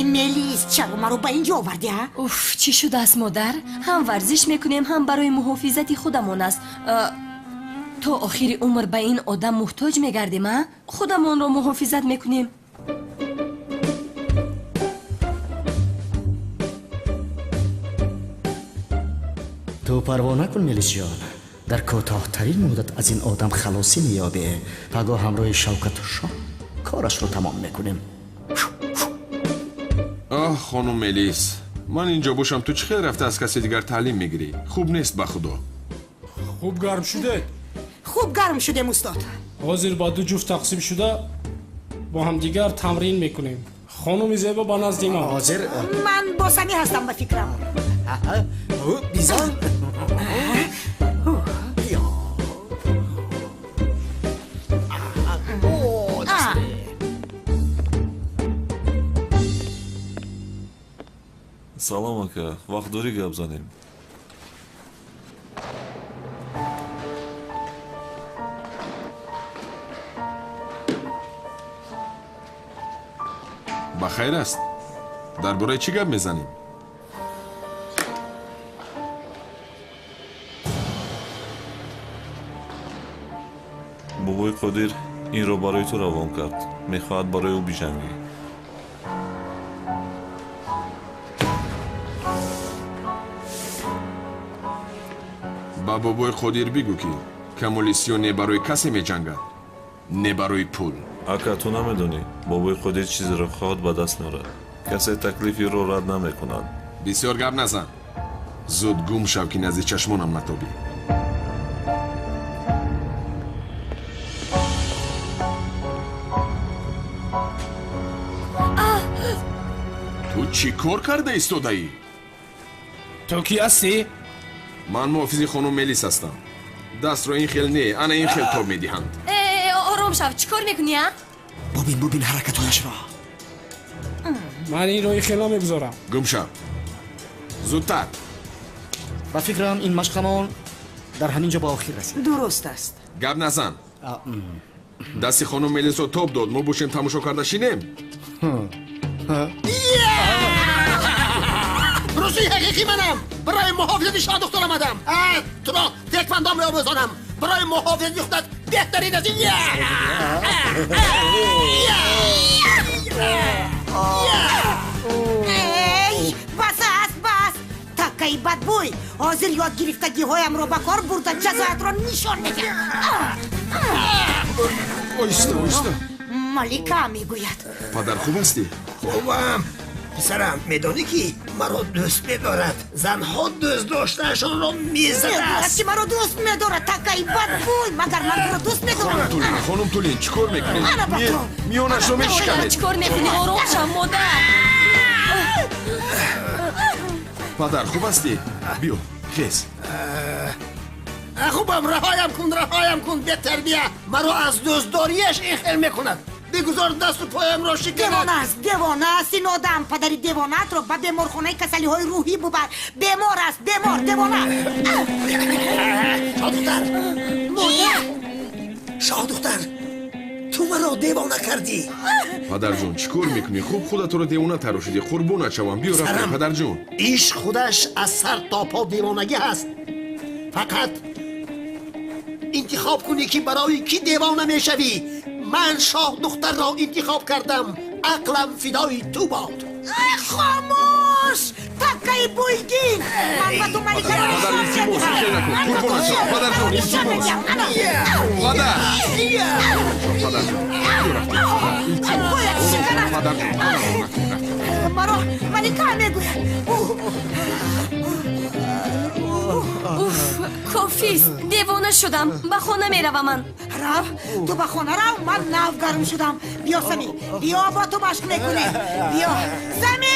Эй Мелис, чаро маро ба инҷо овардӣ, а? Уф, чӣ шудааст, модар? Ҳам варзиш мекунем, ҳам барои муҳофизати худамон аст. То охири умр ба ин одам муҳтоҷ мегардем, а? Худамонро муҳофизат мекунем. Ту парво накун, Мелисҷон. Дар кӯтоҳтарин муддат аз ин одам халосӣ меёбӣ. Пагоҳ ҳамроҳи Шавкату Шоҳ корашро тамом мекунем. Оҳ, хонум Мелис, ман инҷо бошам, ту чӣ хел рафта аз касе дигар таълим мегирӣ? Хуб нест, ба худо. Хуб гарм шудед? Хуб гарм шудем, устод. Ҳозир ба ду ҷуфт тақсим шуда бо ҳамдигар тамрин мекунем. Хонуми зебо ба назди ман. Ҳозир ман бо Самӣ ҳастам, ба фикрам. Бизан. Салом, ака, вақт дорӣ гап занем? Ба хайр аст? Дар бораи чӣ гап мезанем? Бобои Қодир инро барои ту равон кард. Мехоҳад барои ӯ биҷангӣ. Ба бобои Қодир бигӯ, ки Камолисиё не барои касе меҷангад, не барои пул. Ака, ту намедонӣ, бобои Қодир чизеро хоҳад ба даст меорад. Касе таклифиро рад намекунад. Бисёр гап назан. Зуд гум шав, ки назди чашмонам натобӣ. Ту чӣ кор карда истодаӣ? Ту кӣ ҳастӣ? Ман муҳофизи хонум Мелис ҳастам. Дастро ин хел не, ана ин хел тоб медиҳанд. Ором шав, чӣ кор мекунӣ, а? Бубин, бубин ҳаракатҳояшро. Ман инро ин хел намегузорам. Гум шав, зудтар. Ба фикрам, ин машқамон дар ҳамин ҷо ба охир расид. Дуруст аст. Гап назан. Дасти хонум Мелисро тоб дод, мо бошем тамошо карда шинем. Рӯзи ҳақиқӣ манам. Барои муҳофизати шоҳдухтар омадам. Туро теквандо меомӯзонам. Барои муҳофизати худат беҳтарин аз ин. Эй, бас аст, бас. Таккаи бадбӯй, ҳозир ёд гирифтагиҳоямро ба кор бурда ҷазоятро нишон медиҳам. Оҳиста, оҳиста. Малика мегӯяд. Падар, хуб ҳастӣ? Хубам. Писарам, медонӣ, ки маро дӯст медорад? Занҳо дӯст доштаашонро мезадааст. Мегӯяд, ки маро дӯст медорад. Таккаи бадбӯй, магар ман туро дӯст медорам? Хонум Тулин, чӣ кор мекунед? Ана ба ту. Миёнашро мешиканед. Чӣ кор мекунӣ? Ором шав, модар. Падар, хуб ҳастӣ? Биё, хез. Хубам, раҳоям кун, раҳоям кун, бетарбия. Маро аз дӯстдориаш ин хел мекунад. Бигузор дасту поямро шиканад. Девона аст, девона аст ин одам. Падари девонаатро ба беморхонаи касалиҳои рӯҳӣ бубар. Бемор аст, бемор, девона. Шоҳдухтар, модар. Шоҳдухтар, ту маро девона кардӣ. Падарҷон, чӣ кор мекунӣ? Хуб худатро девона тарошидӣ. Қурбонат шавам, биё рафтем, падарҷон. Ишқ худаш аз сар то по девонагӣ ҳаст. Фақат интихоб кунӣ, ки барои кӣ девона мешавӣ. Ман шоҳдухтарро интихоб кардам. Ақлам фидои ту бод. Хомӯш, таккаи бӯйгин. Ман ба ту маликаро Падар, илтимос, хел накун. Қурбонат шавам, падарҷон, илтимос. Падар, падарҷон, биё рафтем. Бояд шиканад. Падарҷон, рафтем, рафтем. Маро малика мегӯяд. Уф, кофист, девона шудам. Ба хона меравам ман. Рав, ту ба хона рав, ман нав гарм шудам. Биё, Самӣ, биё, бо ту машқ мекунем. Биё, Самӣ.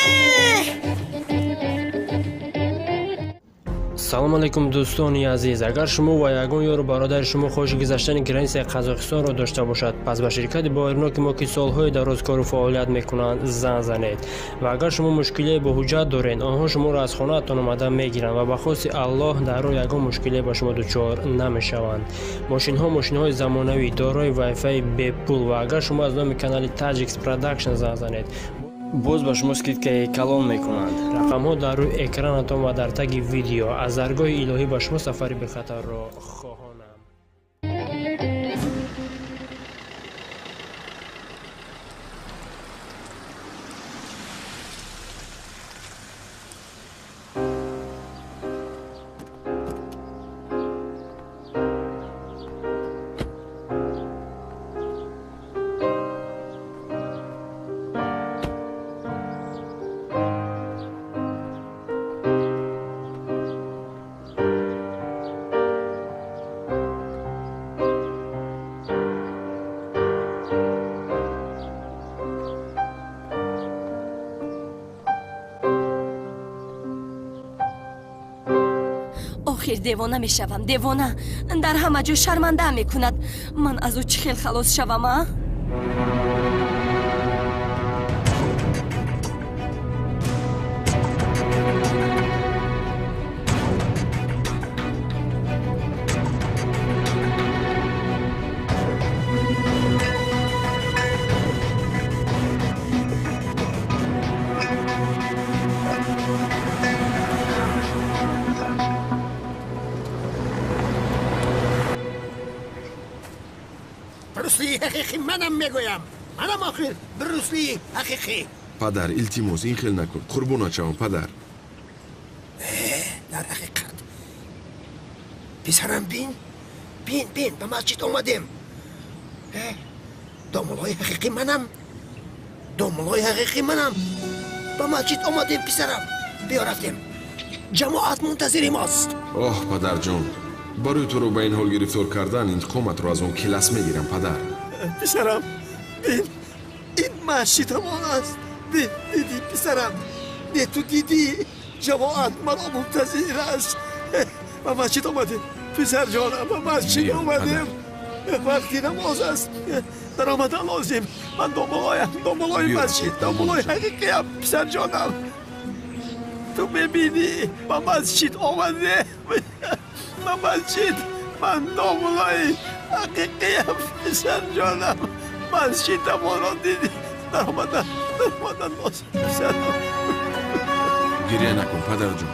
Салом алейкум, дӯстони азиз. Агар шумо ва ягон ёру бародари шумо хоҳиши гузаштани границаи Қазоқистонро дошта бошад, пас ба ширкати боварноки мо, ки солҳои дароз кору фаъолият мекунанд, занг занед. Ва агар шумо мушкилие бо ҳуҷҷат доред, онҳо шуморо аз хонаатон омада мегиранд ва ба хости Аллоҳ дар роҳ ягон мушкилие ба шумо дучор намешаванд. Мошинҳо мошинҳои замонавӣ, дорои вайфаи бепул, ва агар шумо аз номи канали Таҷикс Продакшн занг занед Боз ба шумо скидкаи калон мекунанд. Рақамҳо дар рӯи экранатон ва дар таги видео. Аз даргоҳи илоҳӣ ба шумо сафари бехатарро хоҳонам. Охир девона мешавам, девона. Дар ҳама ҷо шармандаам мекунад. Ман аз ӯ чӣ хел халос шавам, а? Брюсли ҳақиқӣ манам мегӯям. Манам охир Брюсли ҳақиқӣ. Падар, илтимос, ин хел накун. Қурбонат шавам, падар. Дар ҳақиқат. Писарам, бин. Бин, бин, ба масҷид омадем. Домулои ҳақиқӣ манам. Домулои ҳақиқӣ манам. Ба масҷид омадем, писарам. Биё рафтем. Ҷамоат мунтазири мост. Оҳ, падарҷон. Барои туро ба ин ҳол гирифтор кардан интиқоматро аз он келас мегирам, падар. Писарам, бин, ин масҷид ҳамон аст. Бин, дидӣ, писарам? Не, ту дидӣ? Ҷамоат маро мунтазир аст. Ба масҷид омадем, писарҷонам, ба масҷид омадем. Вақти намоз аст, даромадан лозим. Ман домулоям, домулои масҷид, домулои ҳақиқиям, писарҷонам. Ту мебинӣ, ба масҷид омадем. Ба масҷид, ман домулои ҳақиқиям, писарҷонам. Масҷидамонро дидӣ, даромадан, даромадан лозим, писарам. Гиря накун, падарҷон.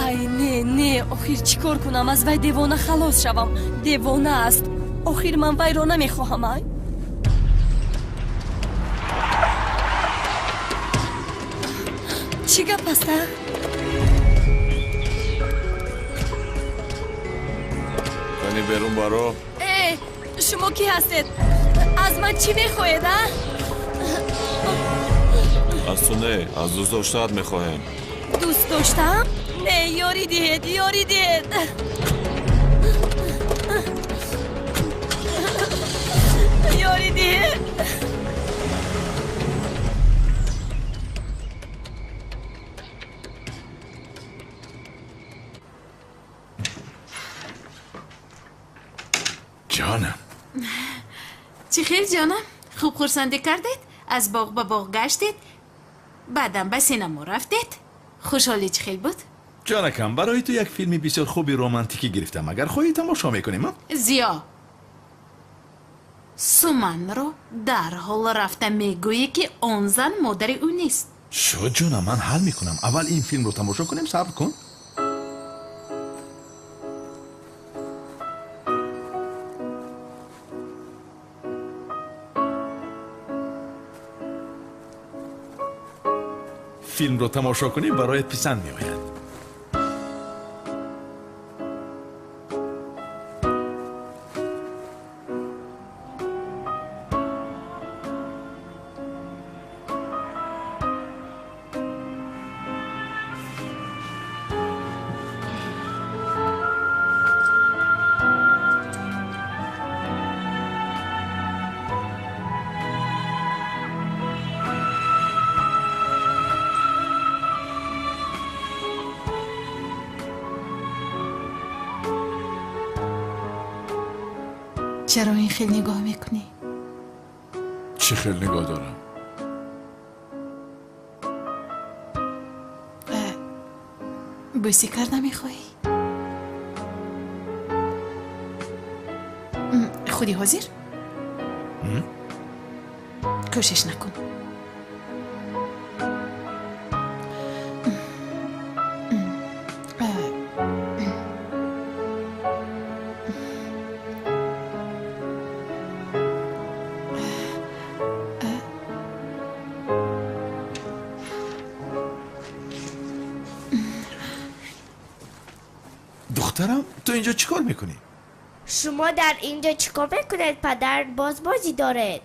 Ай, не, не, охир чӣ кор кунам? Аз вай девона халос шавам. Девона аст. Охир ман вайро намехоҳам, ай. Чӣ гап аст, а? Кани берун баро. Э, шумо кӣ ҳастед? Аз ман чӣ мехоҳед, а? Аз ту не, аз дӯст доштаат мехоҳем. Дӯст доштаам? Не, ёрӣ диҳед, ёрӣ диҳед. Ёрӣ диҳед. Ҷонам. Чӣ хел, ҷонам? Хуб хурсандӣ кардед? Аз боғ ба боғ гаштед? Баъдам ба синамо рафтед? Хушҳолӣ чӣ хел буд? Ҷонакам, барои ту як филми бисёр хуби романтикӣ гирифтам. Агар хоҳӣ тамошо мекунем, а? Зиё, Суманро дарҳол рафта мегӯӣ, ки он зан модари ӯ нест. Шуд, ҷонам, ман ҳал мекунам. Аввал ин филмро тамошо кунем, сабр кун. Филмро тамошо кунӣ, бароят писанд меояд. Чаро ин хел нигоҳ мекунӣ? Чӣ хел нигоҳ дорам? Бӯсӣ карда мехоҳӣ? Худи ҳозир? Кӯшиш накун. Писарам, ту инҷо чӣ кор мекунӣ? Шумо дар инҷо чӣ кор мекунед, падар? Боз бозӣ доред.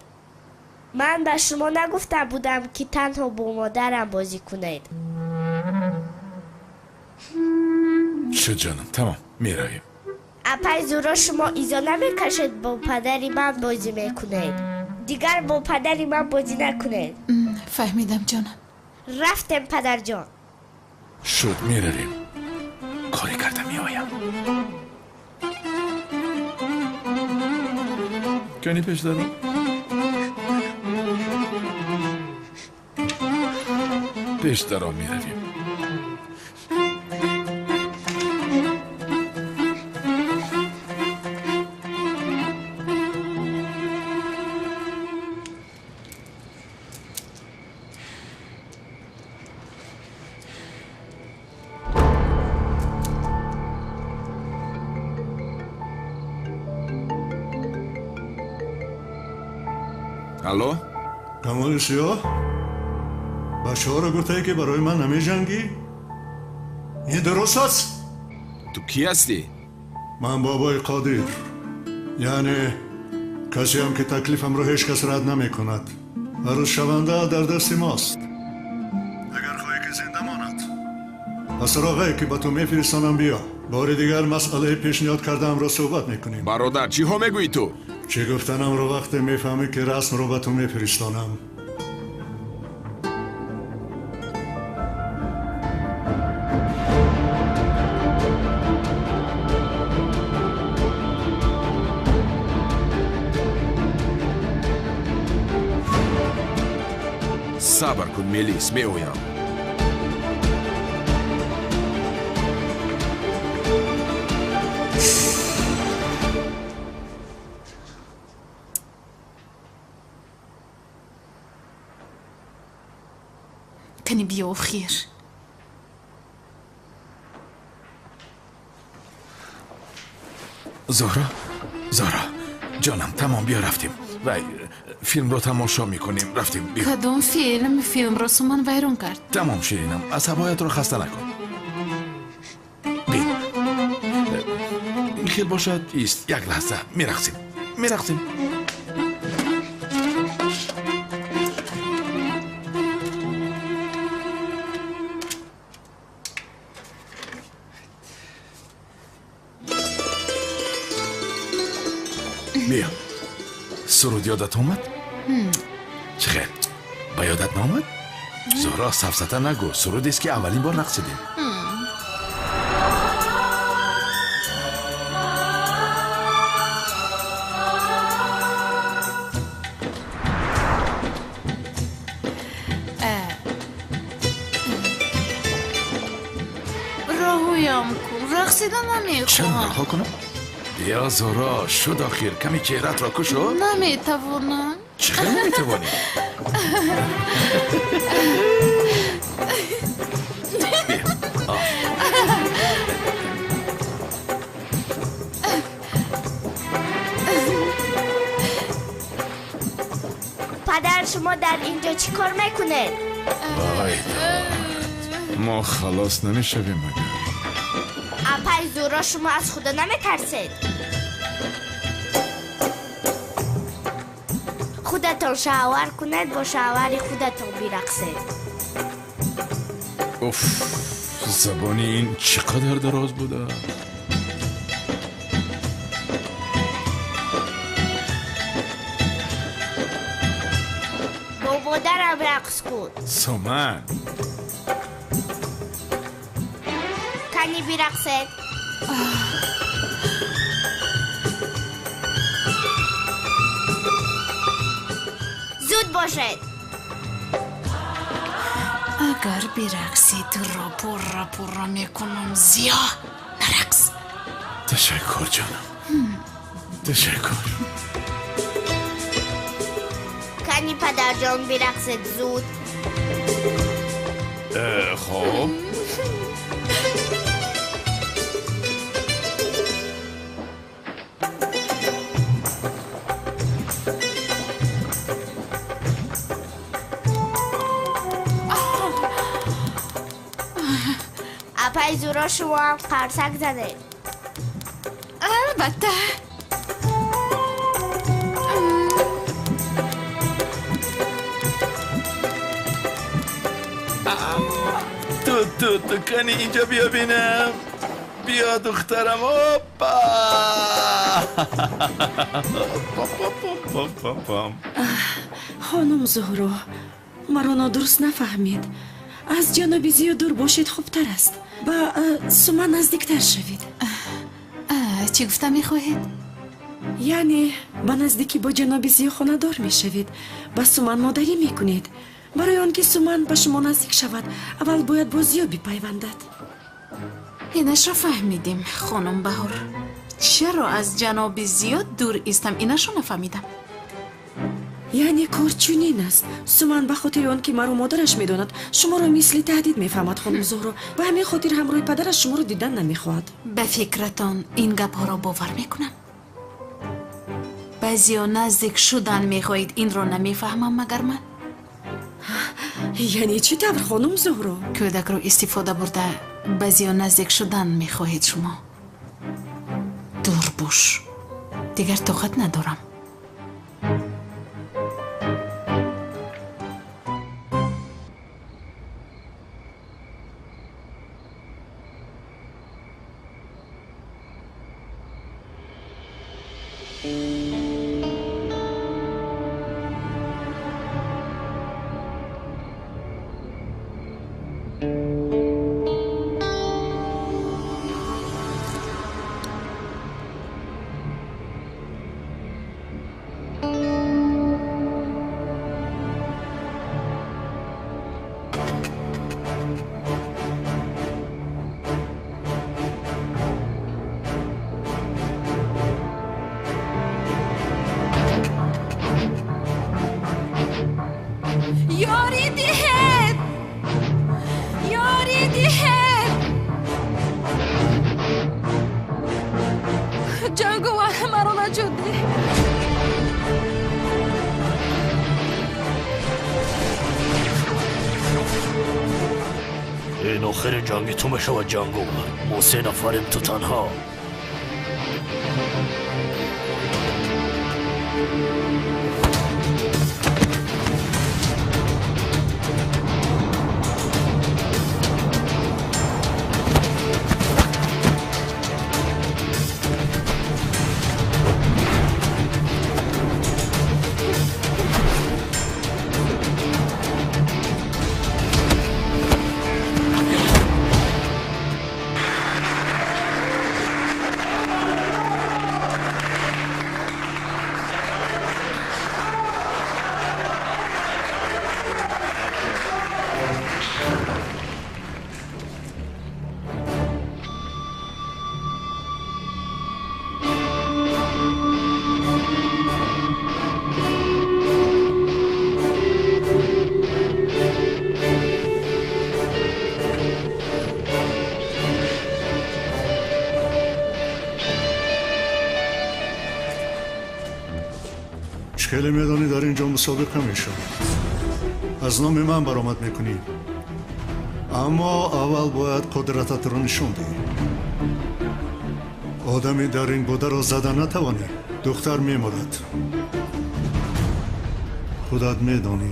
Ман ба шумо нагуфта будам, ки танҳо бо модарам бозӣ кунед. Шуд, ҷонам, тамом, меравем. Апай Зуро, шумо изо намекашед, бо падари ман бозӣ мекунед. Дигар бо падари ман бозӣ накунед. Фаҳмидам, ҷонам. Рафтем, падарҷон. Шуд, меравем. Коре карда меоям. Кани пеш даром? Пеш даром меравем. Алло? Камоли Сиёҳ? Бачаҳоро гуфтае, ки барои ман намеҷангӣ? Ин дуруст аст? Ту кӣ ҳастӣ? Ман бобои Қодир. Яъне касеам, ки таклифамро ҳеҷ кас рад намекунад. Арӯзшаванда дар дасти мост. Агар хоҳӣ, ки зинда монад, ба суроғае, ки ба ту мефиристонам, биё. Бори дигар масъалаи пешниҳод кардаамро суҳбат мекунем. Бародар, чиҳо мегӯӣ ту? Чӣ гуфтанамро вақте мефаҳмӣ, ки расмро ба ту мефиристонам. Сабр кун, Мелис, меоям. Кани биё, охир. Зуҳро, Зуҳро, ҷонам, тамом, биё рафтем. Вай, филмро тамошо мекунем. Рафтем, биё. Кадом филм? Филмро Суман вайрон кард. Тамом, ширинам, асабҳоятро хаста накун. Бин. Ин хел бошад, ист, як лаҳза, мерақсем. Мерақсем. Биё. Суруд ёдат омад? Чӣ хел? Ба ёдат наомад? Зуҳро, сафсата нагӯ. Сурудест, ки аввалин бор рақсидем. Раҳоям кун, рақсида намехоҳам. Чаро раҳо кунам? Биё, Зуҳро, шуд охир. Ками чеҳраатро кушо. Наметавонам. Чӣ хел наметавонӣ? Биё. Падар, шумо дар инҷо чӣ кор мекунед? Вой, мо халос намешавем магар? Апай Зуҳро, шумо аз Худо наметарсед? Худатон шавҳар кунед, бо шавҳари худатон бирақсед. Уф, забони ин чӣ қадар дароз буда. Бо модарам рақс кун. Суман. Кани бирақсед. Зуд бошед. Агар бирақсӣ, туро пурра пурра мекунам. Зиё, нарақс. Ташаккур, ҷонам, ташаккур. Кани, падарҷон, бирақсед зуд. Хоб. Апай Зуҳро, шумоам қарсак занед. Албатта. Ту ту ту кани инҷо биё бинам. Биё духтарам. Опа! Пом-пом-пом-пом-пом. Хонум Зуҳро, маро нодуруст нафаҳмед. Аз ҷаноби Зиё дур бошед хубтар аст. Ба Суман наздиктар шавед. Чӣ гуфта мехоҳед? Яъне ба наздикӣ бо ҷаноби Зиё хонадор мешавед, ба Суман модарӣ мекунед. Барои он ки Суман ба шумо наздик шавад, аввал бояд бо Зиё бипайвандад. Инашро фаҳмидем, хонум Баҳор. Чаро аз ҷаноби Зиё дур истам, инашро нафаҳмидам. Яъне кор чунин аст. Суман ба хотири он ки маро модараш медонад, шуморо мисли таҳдид мефаҳмад, хонум Зуҳро. Ба ҳамин хотир ҳамроҳи падараш шуморо дидан намехоҳад. Ба фикратон ин гапҳоро бовар мекунам? Ба Зиё наздик шудан мехоҳед, инро намефаҳмам магар ман? Яъне чӣ тавр, хонум Зуҳро? Кӯдакро истифода бурда ба Зиё наздик шудан мехоҳед шумо. Дур бош, дигар тоқат надорам. Ёрӣ диҳед! Ёрӣ диҳед! Ҷанговар, маро наҷот деҳ! Ин охири ҷанги ту мешавад, Ҷанговар. Мо се нафарем, ту танҳо. Хеле медонӣ дар ин ҷо мусобиқа мешавад. Аз номи ман баромад мекунӣ. Аммо аввал бояд қудрататро нишон диҳӣ. Одами дар ин бударо зада натавонӣ, духтар мемурад. Худат медонӣ.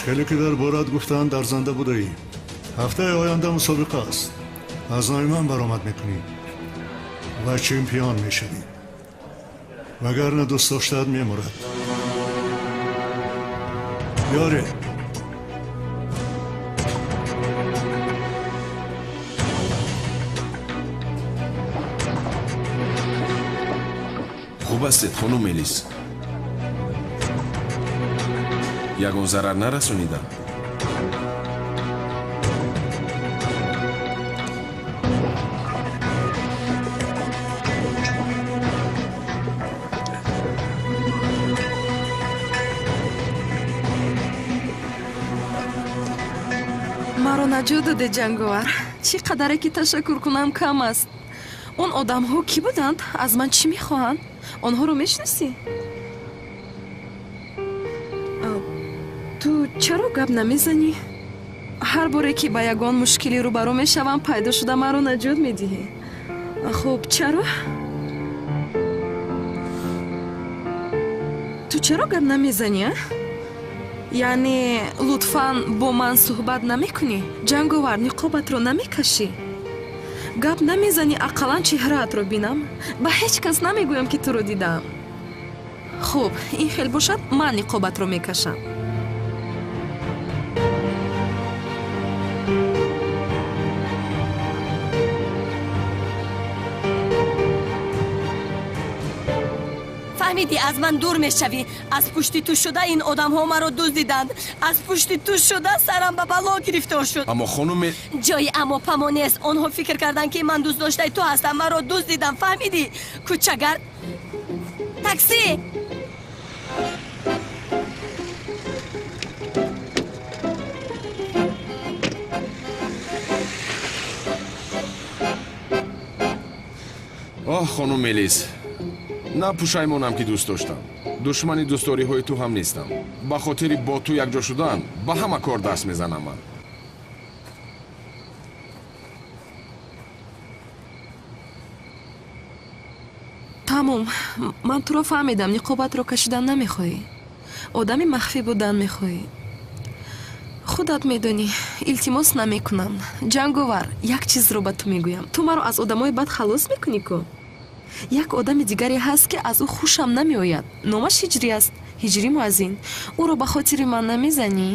Хеле ки дар борат гуфтанд, арзанда будаӣ. Ҳафтаи оянда мусобиқа аст. Аз номи ман баромад мекунӣ ва чемпион мешавӣ. Вагарна дӯстдоштаат мемурад. Ёре! Хуб ҳастед, хонум Мелис? Ягон зарар нарасонидам? Маро наҷот доде, Ҷанговар. Чӣ қадаре ки ташаккур кунам, кам аст. Он одамҳо кӣ буданд? Аз ман чӣ мехоҳанд? Онҳоро мешиносӣ? Ту чаро гап намезанӣ? Ҳар боре ки ба ягон мушкилӣ рӯбарӯ мешавам, пайдо шуда маро наҷот медиҳӣ. Хуб, чаро? Ту чаро гап намезанӣ, а? Яъне лутфан бо ман суҳбат намекунӣ? Ҷанговар, ниқобатро намекашӣ? Гап намезанӣ, ақаллан чеҳраатро бинам. Ба ҳеҷ кас намегӯям, ки туро дидаам. Хуб, ин хел бошад, ман ниқобатро мекашам. Фаҳмидӣ, аз ман дур мешавӣ. Аз пушти ту шуда ин одамҳо маро дуздиданд. Аз пушти ту шуда сарам ба бало гирифтор шуд. Аммо хонум, ҷои аммо памо нест. Онҳо фикр карданд, ки ман дӯстдоштаи ту ҳастам. Маро дуздиданд, фаҳмидӣ? Кӯчагард, такси! Оҳ, хонум Мелис, на пушаймонам, ки дӯст доштам. Душмани дӯстдориҳои ту ҳам нестам. Ба хотири бо ту якҷо шудан ба ҳама кор даст мезанам ман. Тамом, ман туро фаҳмидам. Ниқобатро кашидан намехоҳӣ, одами махфӣ будан мехоҳӣ. Худат медонӣ, илтимос намекунам. Ҷанговар, як чизро ба ту мегӯям. Ту маро аз одамои бад халос мекунӣ ку? Як одами дигаре ҳаст, ки аз ӯ хушам намеояд. Номаш Ҳиҷрӣ аст. Ҳиҷрӣ муаззин. Ӯро ба хотири ман намезанӣ?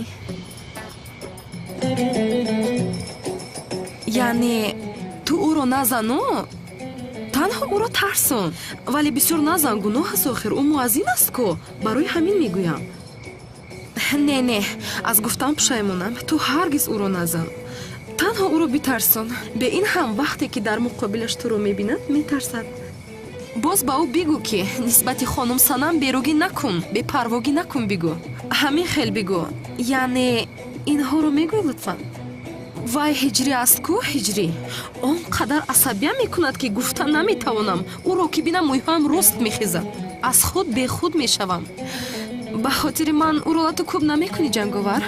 Яъне ту ӯро назану, танҳо ӯро тарсон. Вале бисёр назан, гуноҳ аст охир. Ӯ муаззин аст ку, барои ҳамин мегӯям. Не, не, аз гуфтан пушаймонам. Ту ҳаргиз ӯро назан, танҳо ӯро битарсон. Бе ин ҳам вақте ки дар муқобилаш туро мебинад, метарсад. Боз ба ӯ бигӯ, ки нисбати хонум Санам беругӣ накун, бепарвогӣ накун, бигӯ. Ҳамин хел бигӯ. Яъне инҳоро мегӯй лутфан. Вай Ҳиҷрӣ аст ку, Ҳиҷрӣ. Он қадар асабия мекунад, ки гуфта наметавонам. Ӯро ки бинам, мӯйҳоям рост мехезад. Аз худ бехуд мешавам. Ба хотири ман ӯро лату кӯб намекунӣ, Ҷанговар?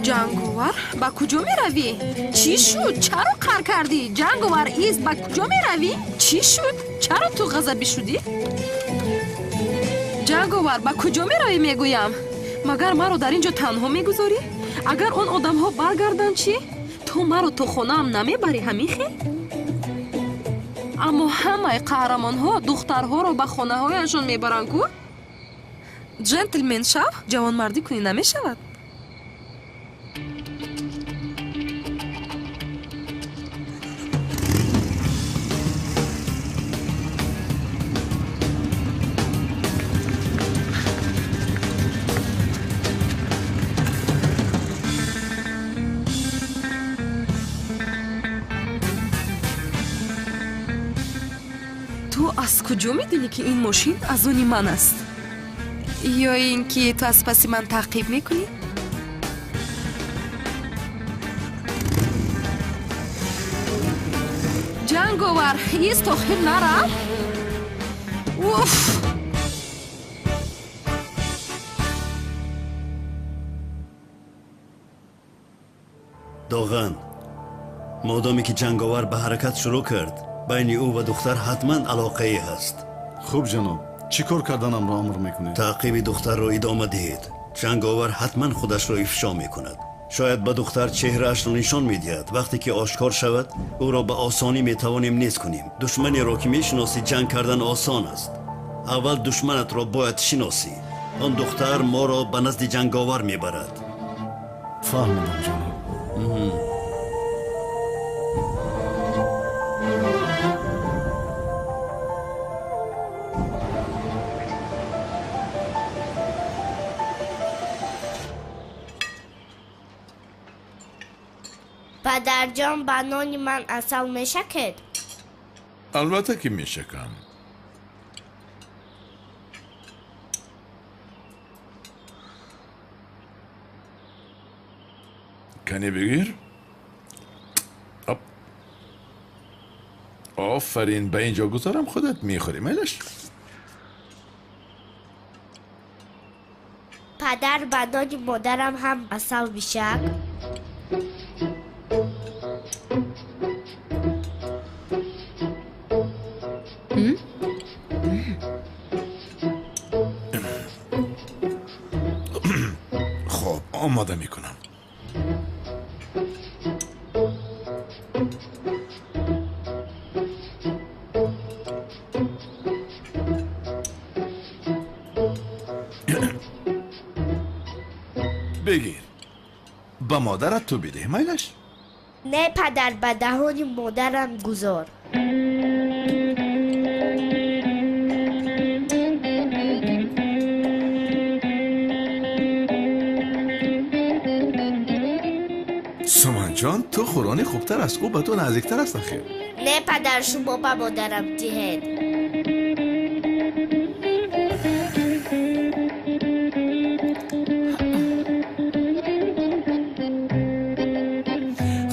Ҷанговар, ба куҷо меравӣ? Чӣ шуд? Чаро қар кардӣ? Ҷанговар, ист, ба куҷо меравӣ? Чӣ шуд? Чаро ту ғазабӣ шудӣ? Ҷанговар, ба куҷо меравӣ, мегӯям? Магар маро дар ин ҷо танҳо мегузорӣ? Агар он одамҳо баргарданд чӣ? Ту маро то хонаам намебарӣ, ҳамин хел? Аммо ҳамаи қаҳрамонҳо духтарҳоро ба хонаҳояшон мебаранд ку? Ҷентлмен шав, ҷавонмардӣ кунӣ намешавад? Аз куҷо медонӣ, ки ин мошин аз они ман аст? Ё ин ки ту аз паси ман таъқиб мекунӣ? Ҷанговар, ист, охир нарав. Уф! Доған, модоме ки ҷанговар ба ҳаракат шурӯъ кард, байни ӯ ва духтар ҳатман алоқае ҳаст. Хуб, ҷаноб, чӣ кор карданамро амр мекунед? Таъқиби духтарро идома диҳед. Ҷанговар ҳатман худашро ифшо мекунад. Шояд ба духтар чеҳраашро нишон медиҳад. Вақте ки ошкор шавад, ӯро ба осонӣ метавонем нез кунем. Душманеро ки мешиносӣ, ҷанг кардан осон аст. Аввал душманатро бояд шиносӣ. Он духтар моро ба назди ҷанговар мебарад. Фаҳмидам, ҷаноб. Падарҷон, ба нони ман асал мешакед? Албатта ки мешакам. Кане бигир. Офарин, ба ин ҷо гузорам, худат мехӯрӣ, майлаш? Падар, ба нони модарам ҳам асал бишак? Хоб, омода мекунам. Бигир, ба модарат ту бидеҳ, майлаш? Не, падар, ба даҳони модарам гузор. Суманҷон, ту хӯронӣ хубтар аст, ӯ ба ту наздиктар аст ахир. Не, падар, шумо ба модарам диҳед.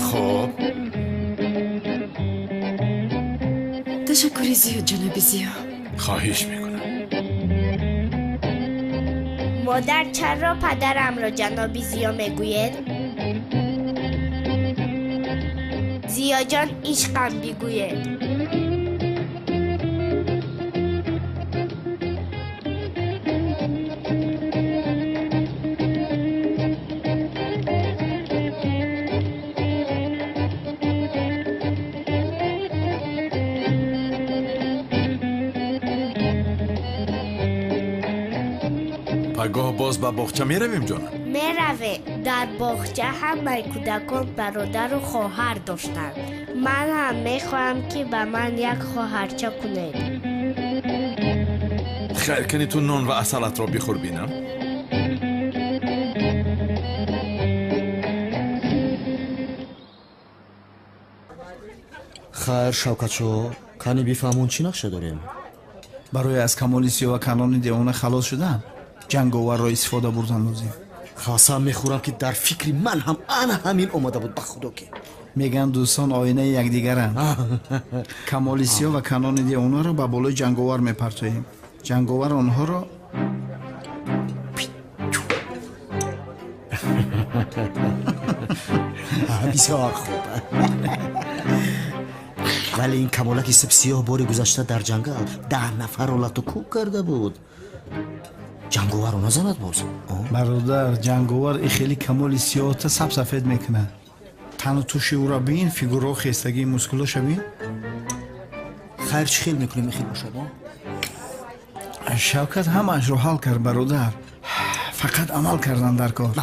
Хоб. Ташаккури зиёд, ҷаноби Зиё. Хоҳиш мекунам. Модар, чаро падарамро ҷаноби Зиё мегӯед? Зиёҷон, ишқам бигӯед. Пагоҳ боз ба боғча меравем, ҷонам? Меравем. Дар боғча ҳамаи кӯдакон бародару хоҳар доштанд. Ман ҳам мехоҳам, ки ба ман як хоҳарча кунед. Хайр, кани ту нон ва асалатро бихӯр бинам. Хайр, Шавкатшо, кани бифаҳмон чӣ нақша дорем? Барои аз камоли сиёҳ ва канони девона халос шудан, ҷанговарро истифода бурдан лозим. Қасам мехӯрам, ки дар фикри ман ҳам ана ҳамин омада буд, ба худо ки. Мегӯянд дӯстон оинаи якдигаранд. Камоли сиёҳ ва канони девонаро ба болои ҷанговар мепартоем. Ҷанговар онҳоро бисёр хуб. Вале ин камолаки сипсиёҳ бори гузашта дар ҷангал 10 нафарро лату кӯб карда буд. Ҷанговарро назанад боз? Бародар, ҷанговар и хеле камоли сиёҳта сабсафед мекунад. Тану туши ӯро бин, фигурао хестагии мускулоша бин. Хайр, чӣ хел мекунем, хел бошад? Шавкат ҳамаашро ҳал кард, бародар. Фақат амал кардан дар кор.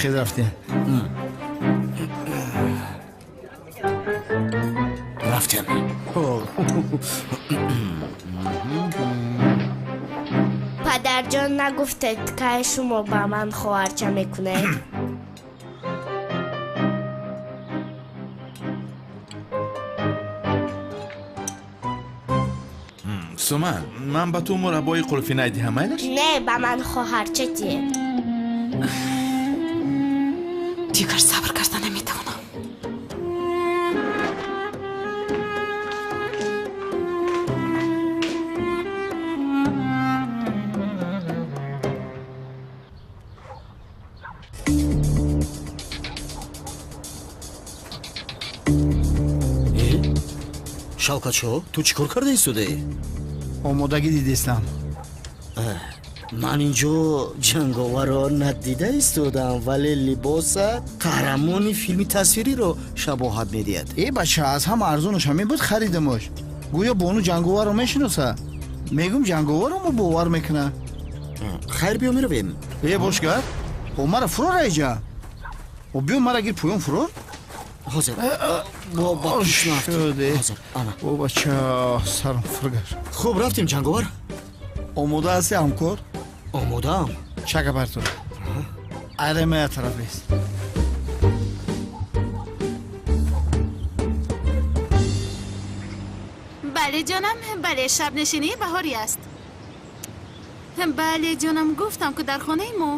Хел рафтем. Рафтем. Падарҷон, нагуфтед, кай шумо ба ман хоҳарча мекунед? Суман, ман ба ту мураббои қулфинай диҳам, майлаш? Не, ба ман хоҳарча диҳед. Дигар сабр карда наметавонам. Шавкатшо, ту чӣ кор карда истодаӣ? Омодагӣ дидистам. Ман инҷо ҷанговарро надида истодам, вале либоса қаҳрамони филми тасвириро шабоҳат медиҳад. Э бача, аз ҳама арзонаш ҳамин буд, харидамош. Гӯё бону ҷанговарро мешиноса. Мегум ҷанговарро мо бовар мекуна. Хайр, биё меравем. Э бошгар, о мара фурор айҷа. О биё мара гир поён фурор. Ҳозир. Ба пеш нафтем. Ҳозир, ана. О бача, сарам фургашт. Хуб, рафтем, ҷанговар. Омода ҳасти, ҳамкор? Омодаам. Чака бар ту. Айрема тараф бест. Бале, ҷонам, бале, шабнишинии баҳорӣ аст. Бале, ҷонам, гуфтам, ки дар хонаи мо.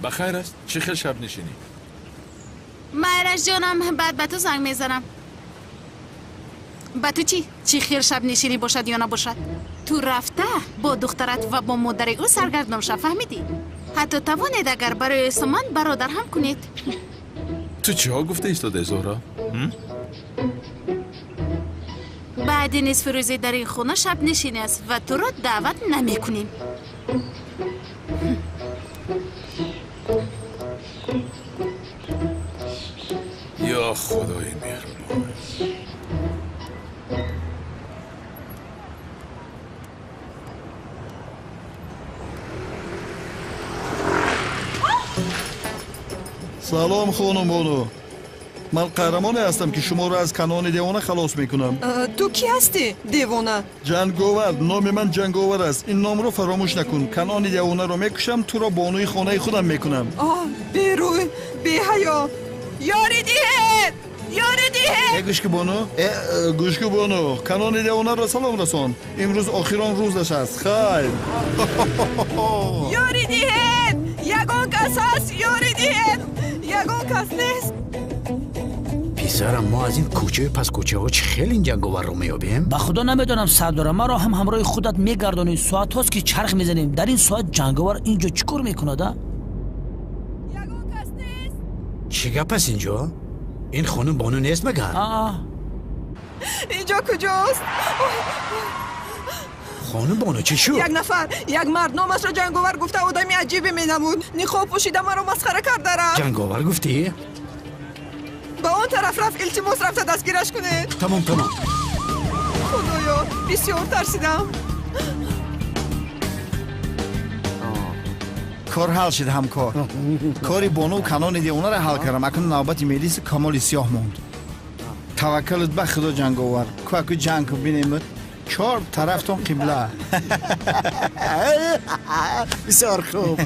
Ба хайр аст? Чӣ хел шабнишинӣ? Майраш ҷонам, баъд ба ту занг мезанам. Ба ту чӣ? Чӣ хел шабнишинӣ бошад ё набошад? Ту рафта бо духтарат ва бо модари ӯ саргардон шав, фаҳмидӣ? Ҳатто тавонед, агар барои Суман бародар ҳам кунед. Ту чиҳо гуфта истодаи, Зуҳро? Баъди нисфи рӯзӣ дар ин хона шабнишинӣ аст ва туро даъват намекунем. Ё худои меҳрубон. Салом, хонум бону. Ман қаҳрамоне ҳастам, ки шуморо аз канони девона халос мекунам. Ту кӣ ҳастӣ, девона? Ҷанговар. Номи ман Ҷанговар аст. Ин номро фаромӯш накун. Канони девонаро мекушам, туро бонуи хонаи худам мекунам. Оҳ, берӯй, беҳаё. Ёрӣ диҳед! Ёрӣ диҳед! Э, гӯшки бону? Э, гӯшки бону, канони девонаро салом расон. Имрӯз охирон рӯзаш аст. Хайр. Ёрӣ диҳед! Ягон кас ҳаст? Ёрӣ диҳед! Ягон кас нест. Писарам, мо аз ин кӯчаю пас кӯчаҳо чӣ хел ин ҷанговарро меёбем? Ба худо намедонам, сардора, маро ҳам ҳамроҳи худат мегардонӣ. Соатҳост, ки чарх мезанем. Дар ин соат ҷанговар ин ҷо чӣ кор мекунад, а? Чӣ гап аст инҷо? Ин хонум бону нест магар? Инҷо куҷост? Хонум бону, чӣ шуд? Як нафар, як мард номашро ҷанговар гуфта, одами аҷибе менамуд. Ниқоб пӯшида маро масхара карда рафт. Ҷанговар гуфтӣ? Ба он тараф рафт, илтимос, рафта дастгираш кунед. Тамом, тамом. Худоё, бисёр тарсидам. Кор ҳал шид, ҳамкор. Кори бону канони девонаро ҳал кардам. Акнун навбати мелиси камоли сиёҳ монд. Таваккалут ба худо, ҷанговар. Кӯаку ҷанг ку бинемуд. Чор тарафтон қибла. Бисёр хуб.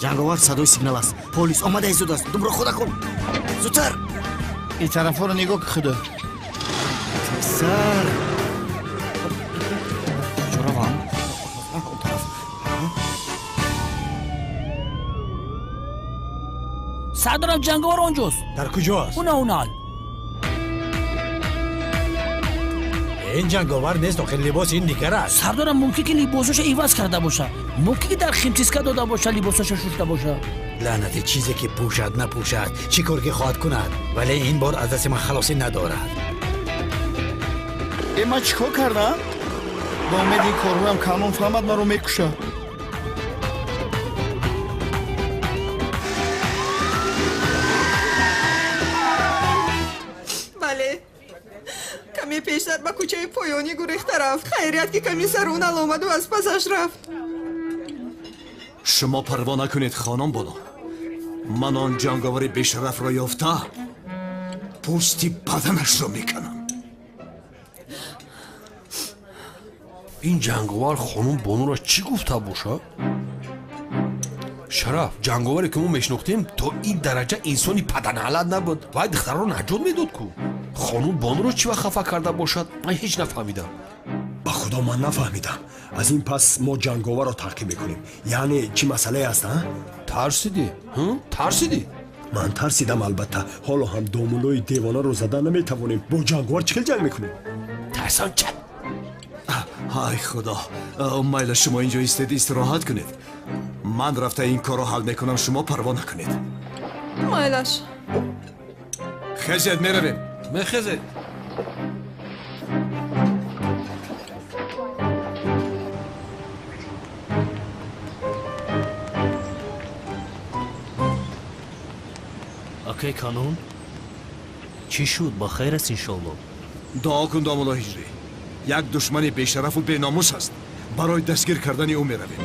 Ҷанговар, садои сигнал аст. Полис омада истодааст. Думро хода кун. Зудтар. Ин тарафҳоро нигоҳ ку, худо. Тезтар. Куҷо равам? Он тараф. Сардорам, ҷанговар онҷост. Дар куҷост? Уна, унал. Ин ҷанговар нест, охир либоси ин дигар аст. Сардорам, мумкин ки либосаша иваз карда боша, мумкин ки дар химчистка дода боша, либосаша шушта боша. Лаънати чизе ки пӯшад напӯшад, чӣ кор ки хоҳад кунад, вале ин бор аз дасти ман халосӣ надорад. Э, ман чӣ кор кардам? Ба умеди ин корҳоям канон фаҳмад, маро мекушад. Каме пештар ба кӯчаи поёнӣ гурехта рафт. Хайрият ки комиссар Унал омаду аз пасаш рафт. Шумо парво накунед, хонум Бону. Ман он ҷанговари бешарафро ёфта, пӯсти баданашро меканам. Ин ҷанговар хонум Бонуро чӣ гуфта бошад? Шараф, ҷанговаре ки мо мешинохтем, то ин дараҷа инсони паданалат набуд. Вай духтарро наҷот медод ку. Хонум Бонуро чӣ вақт хафа карда бошад, ман ҳеҷ нафаҳмидам. Ба худо ман нафаҳмидам. Аз ин пас мо ҷанговарро таъқиб мекунем. Яъне чӣ масъалае аст, а? Тарсидӣ? Тарсидӣ? Ман тарсидам, албатта. Ҳоло ҳам домулои девонаро зада наметавонем. Бо ҷанговар чӣ хел ҷанг мекунем? Тарсон ча? Ай худо, майла шумо инҷо истед, истироҳат кунед. Ман рафта ин корро ҳал мекунам, шумо парво накунед. Майлаш. Хезед, меравем. Мехезед. Акай канун, чӣ шуд? Ба хайр аст, иншолло. Дуо кун, домулло Ҳиҷрӣ. Як душмани бешарафу беномус аст. Барои дастгир кардани ӯ меравем.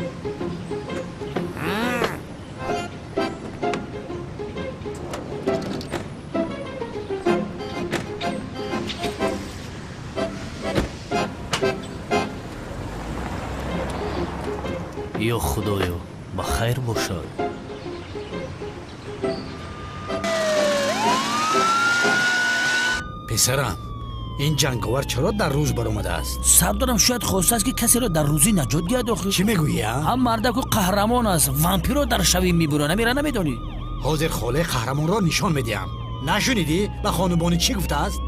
Ё худоё, ба хайр бошад. Писарам, ин ҷанговар чаро дар рӯз баромадааст? Сардорам, шояд хостааст, ки касеро дар рӯзӣ наҷот диҳад охир. Чӣ мегӯӣ, а? Ҳам мардаку қаҳрамон аст, вампирро дар шавӣ мебурад, намера намедонӣ? Ҳозир холаи қаҳрамонро нишон медиҳам. Нашунидӣ ба хонумбонӣ чӣ гуфтааст?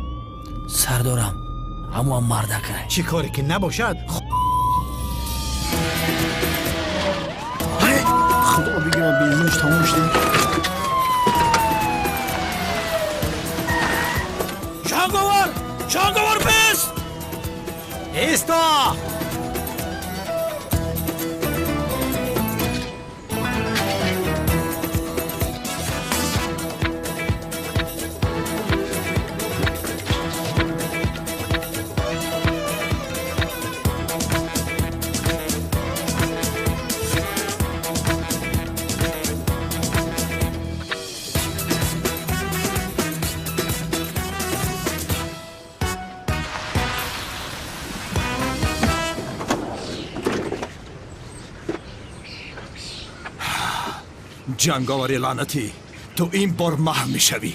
Сардорам, ҳамон мардакай. Чӣ коре ки набошад. Худо бигирад, бензинаш тамом шуда. Ҷанговар! Ҷанговар, бест! Исто! Ҷанговари лаънатӣ, ту ин бор маҳв мешавӣ.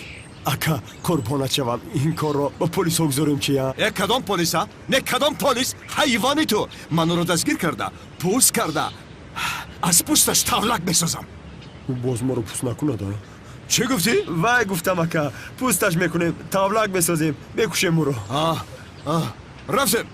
Ака, қурбонат шавам, ин корро ба полисҳо гузорем чи, а? Э, кадом полиса? Не, кадом полис? Ҳайвони ту! Ман ӯро дастгир карда, пӯст карда, аз пӯсташ тавлак месозам. Ӯ боз моро пӯст накунад, а? Чӣ гуфтӣ? Вай, гуфтам, ака, пӯсташ мекунем, тавлак месозем, мекушем ӯро. Рафтем.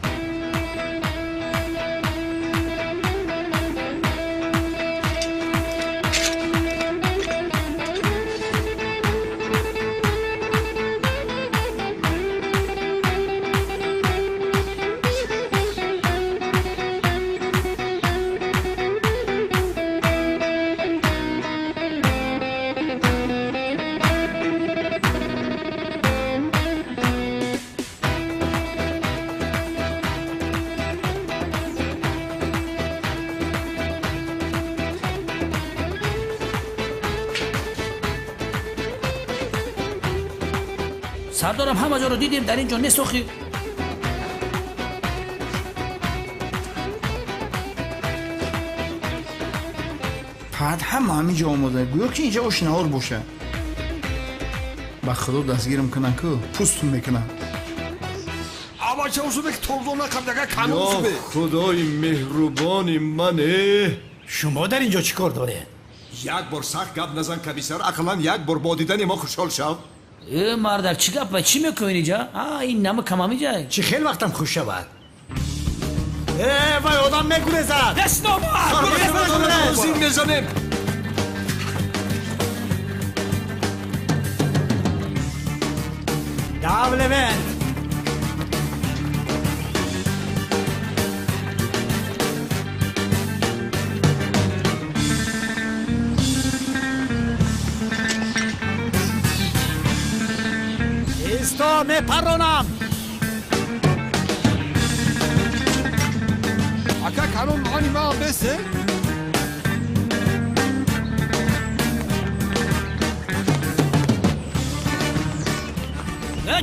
Сардорам, ҳама ҷоро дидем, дар ин ҷо нест охир. Пад ҳама ҳамин ҷо омода, гӯё ки инҷа ошинаҳор боша. Ба худо дастгирам кунам ку, пӯстум мекунам. Ё худои меҳрубони мане! Шумо дар ин ҷо чӣ кор доред? Як бор сахт гап назан, комиссар, ақаллан як бор бо дидани мо хушҳол шав. Э, мардак, чӣ гап, чӣ мекунӣ инҷа? А, ин нама камам инҷа. Чӣ хел вақтам хуш шавад? Э, вай одам мегурезад! Даст номад! Зин мезанем! Дав, Левент! Исто, мепаронам! нест, э?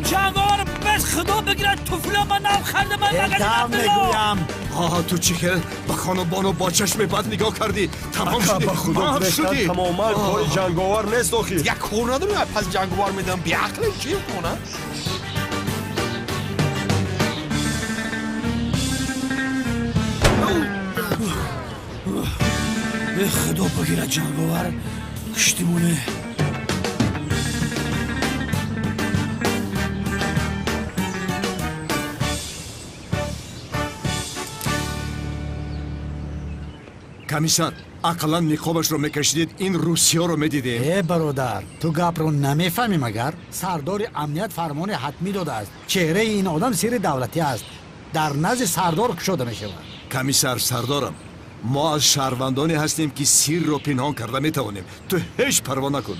Ҷанговар, бес худо бигирад, туфло ба нав харда, ман дав мегӯям. Ҳа, ту чӣ хел ба хонубону бо чашми бад нигоҳ кардӣ? Тамом шудӣ, ба худо шудӣ. Тамоман кори ҷанговар нест охир. Як кор надорӣ, пас ҷанговар медам, беақле чи хона? Э, худо бигирад, ҷанговар киштимоне. Комиссар, ақаллан ниқобашро мекашидед, ин русиёро медидем. Э, бародар, ту гапро намефаҳмӣ магар? Сардори амният фармони ҳатмӣ додааст. Чеҳраи ин одам сирри давлатӣ аст, дар назди сардор кушода мешавад. Комиссар, сардорам, мо аз шаҳрвандоне ҳастем, ки сирро пинҳон карда метавонем. Ту ҳеҷ парво накун,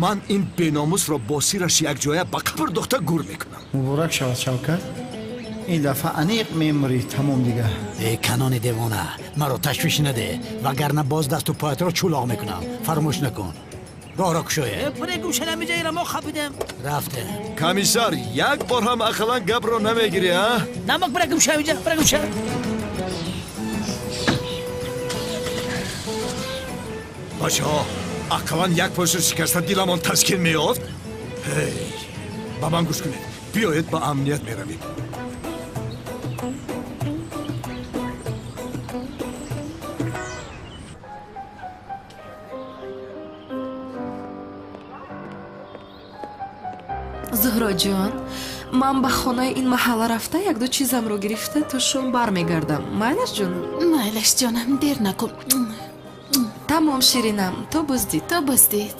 ман ин беномусро бо сираш якҷоя ба қабр духта гур мекунам. Муборак шавад, Шавкат, ин дафъа аниқ мемурӣ, тамом дигар. Э, канони девона, маро ташвиш наде, вагарна боз дасту поятро чӯлоқ мекунам. Фаромӯш накун, роҳро кушоед. Гӯшанамиҷаира мо хапидем. Рафтем. Комиссар, як бор ҳам ақаллан гапро намегирӣ, а? Намак, бира гӯшамиҷа, бира гӯша. Бачаҳо, ақаллан як пошро шикаста диламон таскин меёфт. Ҳей, ба ман гӯш кунед, биёед ба амният меравем. Зуҳроҷон, ман ба хонаи ин маҳалла рафта, якду чизамро гирифта, то шом бармегардам. Майлаш, ҷонам? Майлаш, ҷонам, дер накун. Тамом, ширинам, то боздид. То боздид.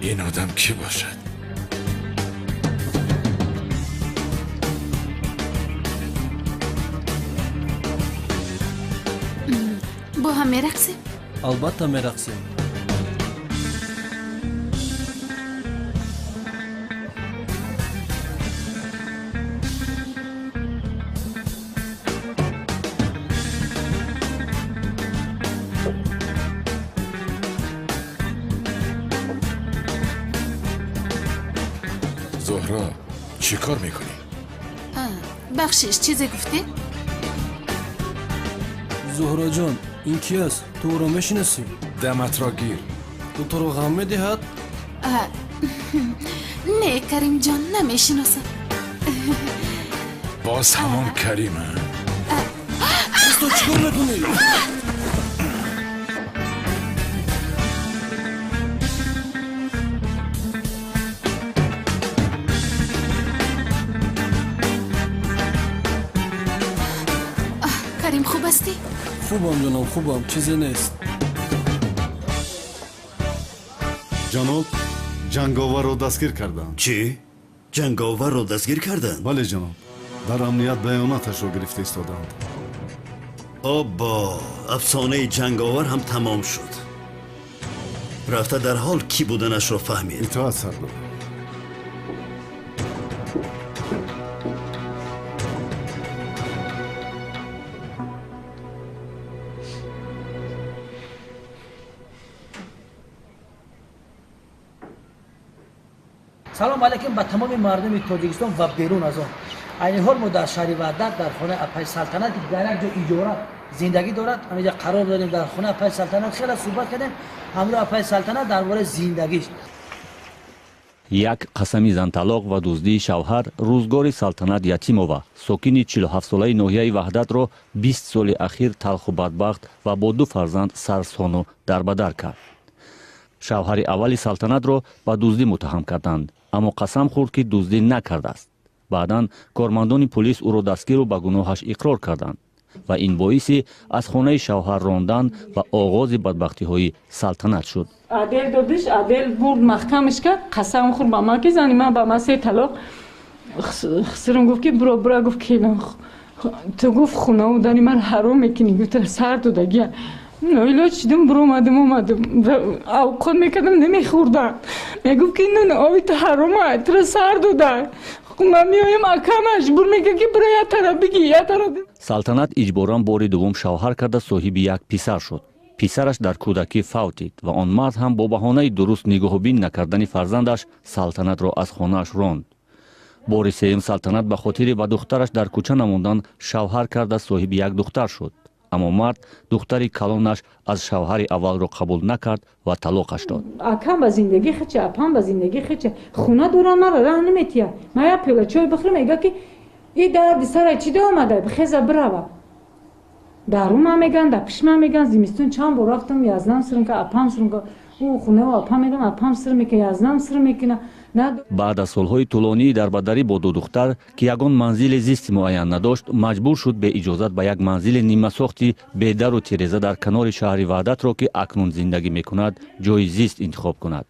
Ин одам кӣ бошад? Бо ҳам мерақсем? Албатта мерақсем. Зуҳро, чӣ кор мекунӣ? Бахшиш, чизе гуфтӣ? Зуҳроҷон, ин ки аст? Ту ӯро мешинасӣ? Даматро гир. Ӯ туро ғам медиҳад? Не, Каримҷон, намешиносам. Боз ҳамон Карим, а? Ту чӣ кор мекунӣ? Карим, хуб ҳастӣ? Хубам, ҷонам, хубам, чизе нест. Ҷаноб, ҷанговарро дастгир карданд. Чӣ? Ҷанговарро дастгир карданд? Бале, ҷаноб, дар амният баёноташро гирифта истоданд. Оббо, афсонаи ҷанговар ҳам тамом шуд. Рафта дар ҳол кӣ буданашро фаҳмид. Итоат, сардор. Салом алейкум ба тамоми мардуми Тоҷикистон ва берун аз он. Айни ҳол мо дар шаҳри Ваҳдат, дар хонаи апаи Салтанат, ки дар як ҷо иҷора зиндагӣ дорад, ҳаминҷа қарор дорем. Дар хонаи апаи Салтанат хеле суҳбат кардем ҳамроҳ апаи Салтанат дар бораи зиндагиш. Як қасами занталоқ ва дуздии шавҳар рӯзгори Салтанат Ятимова, сокини 47-солаи ноҳияи Ваҳдатро 20 соли ахир талху бадбахт ва бо ду фарзанд сарсону дарбадар кард. Шавҳари аввали Салтанатро ба дуздӣ муттаҳам карданд, аммо қасам хӯрд, ки дуздӣ накардааст. Баъдан кормандони пулис ӯро дастгиру ба гуноҳаш иқрор карданд ва ин боиси аз хонаи шавҳар рондан ва оғози бадбахтиҳои Салтанат шуд. Адел додиш, адел бурд, маҳкамаш кард, қасам хӯрд ба ман, ки зани ман ба ман се талоқ. Хусрам гуфт, ки буро, бура, гуфт, келин ту, гуфт, хунаву дани ман ҳаром мекунӣ, гуфт, сар додагия. Ноилоҷ шидам, биромадам, омадам. Авқот мекардам, намехӯрдам. Мегуфт ки нон оби ту ҳарома, туро сар дода. Ман меоям, ака маҷбур мекард ки биро як тараф бигӣ, як тараф. Салтанат иҷборан бори дуввум шавҳар карда, соҳиби як писар шуд. Писараш дар кӯдакӣ фавтид ва он мард ҳам бо баҳонаи дуруст нигоҳубин накардани фарзандаш Салтанатро аз хонааш ронд. Бори сеюм Салтанат ба хотири ба духтараш дар кӯча намондан шавҳар карда, соҳиби як духтар шуд. Аммо мард духтари калонаш аз шавҳари аввалро қабул накард ва талоқаш дод. Акам ба зиндагӣ хича, апам ба зиндагӣ хича. Хона дорам, мара раҳ наметиҳад. Ман як пиёла чой бихӯрам, мега ки и дарди сара чӣ омада, бихеза бирава. Дару ман меган, дар пиши ман меган. Зимистон чанд бор рафтам, язнам сирмка, апам сирмка. Ӯ хонаву апам меган, апам сир мекунад, язнам сир мекунад. Баъд аз солҳои тӯлонии дарбадарӣ бо ду духтар, ки ягон манзили зисти муайян надошт, маҷбур шуд беиҷозат ба як манзили нимасохти бедару тиреза дар канори шаҳри Ваҳдатро, ки акнун зиндагӣ мекунад, ҷои зист интихоб кунад.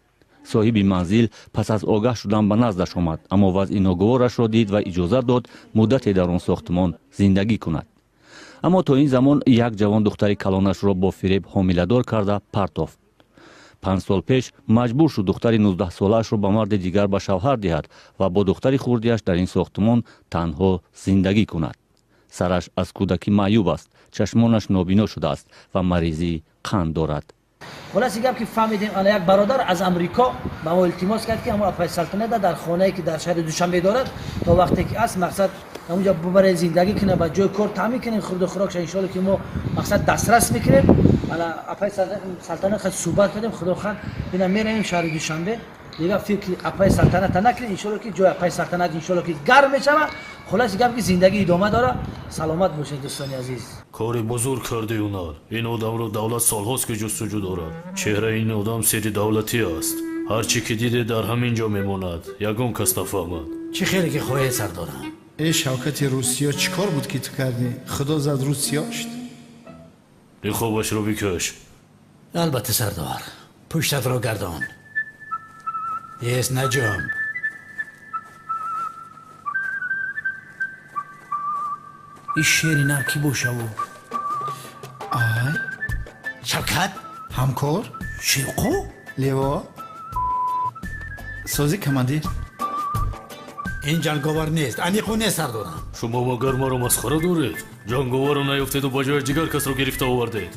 Соҳиби манзил пас аз огаҳ шудан ба наздаш омад, аммо вазъи ногуворашро дид ва иҷозат дод муддате дар он сохтмон зиндагӣ кунад. Аммо то ин замон як ҷавон духтари калонашро бо фиреб ҳомиладор карда партофт. 5 сол пеш маҷбур шуд духтари 19-солаашро ба марди дигар ба шавҳар диҳад ва бо духтари хурдиаш дар ин сохтмон танҳо зиндагӣ кунад. Сараш аз кӯдакӣ маъюб аст, чашмонаш нобино шудааст ва маризии қанд дорад. Хулоси гап ки фаҳмидем, ана як бародар аз Амрико ба мо илтимос кард, ки ҳамон апаи Салтанат дар хонае ки дар шаҳри Душанбе дорад, то вақте ки аст, мақсад ҳамонҷо бибаред, зиндагӣ кунад, ба ҷои кор таъмин кунем, хурду хӯрокша иншоалло ки мо мақсад дастрас мекунем. Ана апаи Салтанат хеле суҳбат кардем, худо хоҳад бина меравем шаҳри Душанбе. Дигар фикри апаи Салтаната накунед, иншоалло ки ҷои апаи Салтанат иншоалло ки гарм мешавад. Хулоси гап ки зиндагӣ идома дорад. Саломат бошед, дӯстони азиз. Кори бузург карди, Ҳунар. Ин одамро давлат солҳост ки ҷустуҷӯ дорад. Чеҳраи ин одам сири давлатӣ аст. Ҳар чӣ ки диде, дар ҳамин ҷо мемонад, ягон кас нафаҳмад. Чӣ хеле ки хоҳед, сардорам. Э Шавкати Русиё, чӣ кор буд ки ту кардӣ? Худо зад русиё шуд. Ниқобашро бикаш. Албатта, сардор. Пуштатро гардон. Ес, наҷумб. Ин шери нар кӣ бошаву? Ай. Шавкат? Ҳамкор? Шевқо? Лево? Сози, командир. Ин ҷанговар нест, аниқу нест, сардорам. Шумо магар маро масхара доред? Ҷанговарро наёфтеду ба ҷояш дигар касро гирифта овардед.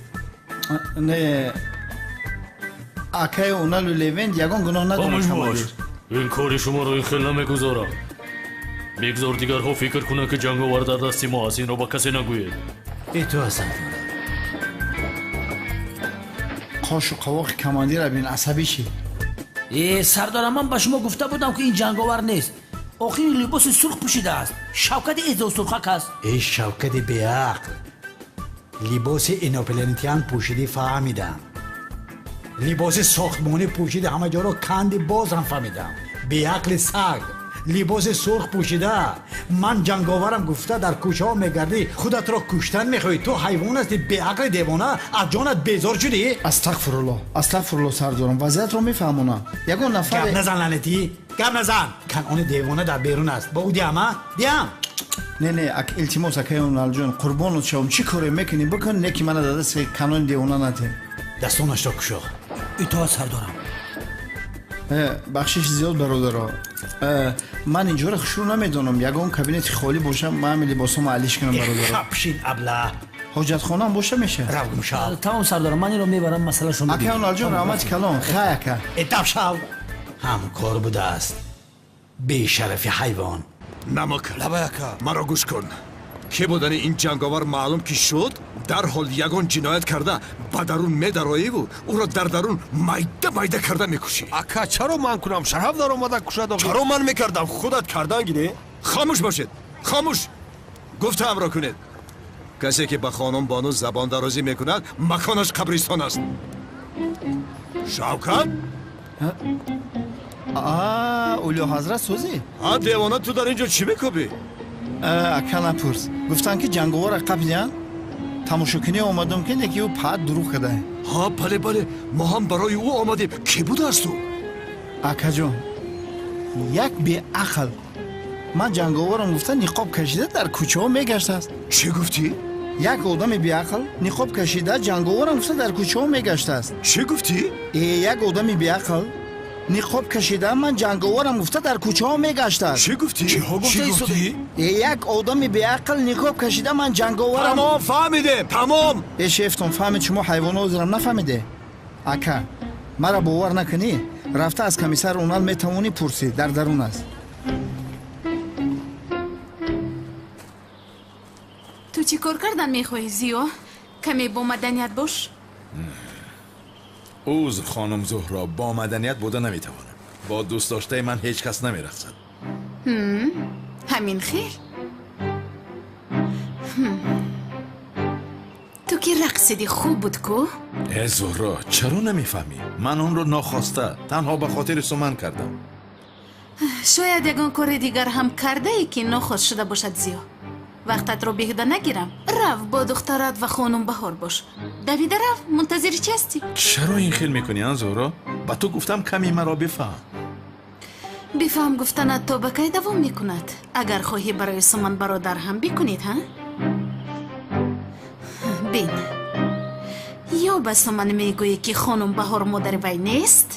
Не, акаи Уналу Левент ягон гуноҳ надорад. Хомӯш бош. Ин кори шуморо ин хел намегузорам. Бигзор дигарҳо фикр кунанд, ки ҷанговар дар дасти мо аст. Инро ба касе нагӯед. Итоат, сардорам. Қошу қавоқи командира бин, асабӣ шид. Э сардорам, ман ба шумо гуфта будам, ки ин ҷанговар нест. Охир либоси сурх пӯшидааст, Шавкати эзосурхак аст. Эй Шавкати беақл, либоси инопланетян пӯшидӣ, фаҳмидам. Либоси сохтмонӣ пӯшиди, ҳама ҷоро канди, боз ҳам фаҳмидам. Беақли саг, либоси сурх пӯшида, ман ҷанговарам гуфта дар кӯчаҳо мегардӣ, худатро куштан мехоҳӣ. Ту ҳайвон ҳастӣ, беақли девона, аз ҷонат безор шудӣ. Астағфирулло, астағфирулло, сардорам, вазъиятро мефаҳмонам. Ягон нафар. Гап назан, ланетӣ, гап назан. Канъони девона дар берун аст, ба ӯ диҳам, а? Диҳам? Не, не, илтимос, акаи Уналҷон, қурбонот шавам, чӣ коре мекунӣ бикун, не ки мана дар дасти канони девона натем. Дастонашро кушо. Итоат, сардорам. Бахшиши зиёд, бародаро, ман инҷоро хушрӯ намедонам. Ягон кабинети холӣ бошам, ман ҳами либосҳомо алиш кунам, бародаро. Хапшин, абла. Ҳоҷатхонаам боша, меша. Рав, гумшав. Тамом, сардорам, ман инро мебарам, масъалашон. Акаи Уналҷон, раҳмати калон, хай, ака. Этап шав. Ҳамкор будааст, бешарафи ҳайвон. Намак, маро гӯш кун. Ки будани ин ҷанговар маълум ки шуд, дарҳол ягон ҷиноят карда ба дарун медароиву ӯро дар дарун майда майда карда мекушӣ. Ака, чаро ман кунам? Шараф даромада кушад. Чаро ман мекардам? Худат кардан гире. Хомӯш бошед, хомӯш. Гуфтаамро кунед. Касе ки ба хонум Бону забон дарозӣ мекунад, маконаш қабристон аст. Шавкат? Олиҳазрат, сӯзӣ? А, девона, ту дар ин ҷо чӣ мекӯбӣ? Ака, напурс. Гуфтанд, ки ҷанговарро қапидиянд, тамошокунӣ омадам, ки неки ӯ паат дурӯғ кардае. Ҳа, бале, бале, мо ҳам барои ӯ омадем. Кӣ будааст ӯ? Акаҷон, як беақл ман ҷанговарам гуфта, ниқоб кашида дар кӯчаҳо мегаштааст. Чӣ гуфтӣ? Як одами беақл ниқоб кашида ҷанговарам гуфта дар кӯчаҳо мегаштааст. Чӣ гуфтӣ? Як одами беақл ниқоб кашида ман ҷанговарам гуфта дар кӯчаҳо мегаштааст. Чӣ гуфтӣ? Чиҳо гуфтӣ? Як одами беақл ниқоб кашида ман ҷанговарам. Тамом, фаҳмидем, тамом. Э, шефтон фаҳмид, шумо ҳайвонҳо зирам нафаҳмиде. Ака, мара бовар накунӣ, рафта аз комиссар Унал метавонӣ пурсӣ, дар дарун аст. Ту чӣ кор кардан мехоҳӣ, Зиё? Каме бо маданият бош. Узр, хонум Зуҳро, бо маданият буда наметавонам. Бо дӯстдоштаи ман ҳеҷ кас намерақсад. Ҳамин хел? Ту ки рақсиди хуб буд ку? Э, Зуҳро, чаро намефаҳмӣ? Ман онро нохоста, танҳо ба хотири Суман кардам. Шояд ягон кори дигар ҳам кардае, ки нохост шуда бошад, Зиё. Вақтатро беҳуда нагирам. Рав, бо духтарат ва хонум Баҳор бош. Давида рав, мунтазири чи ҳастӣ? Чаро ин хел мекунӣ, а, Зуҳро? Ба ту гуфтам, каме маро бифаҳм. Бифаҳм гуфтанат то ба кай давом мекунад? Агар хоҳӣ барои Суман бародар ҳам бикунед, ҳа? Бин, ё ба Суман мегӯӣ, ки хонум Баҳор модари вай нест,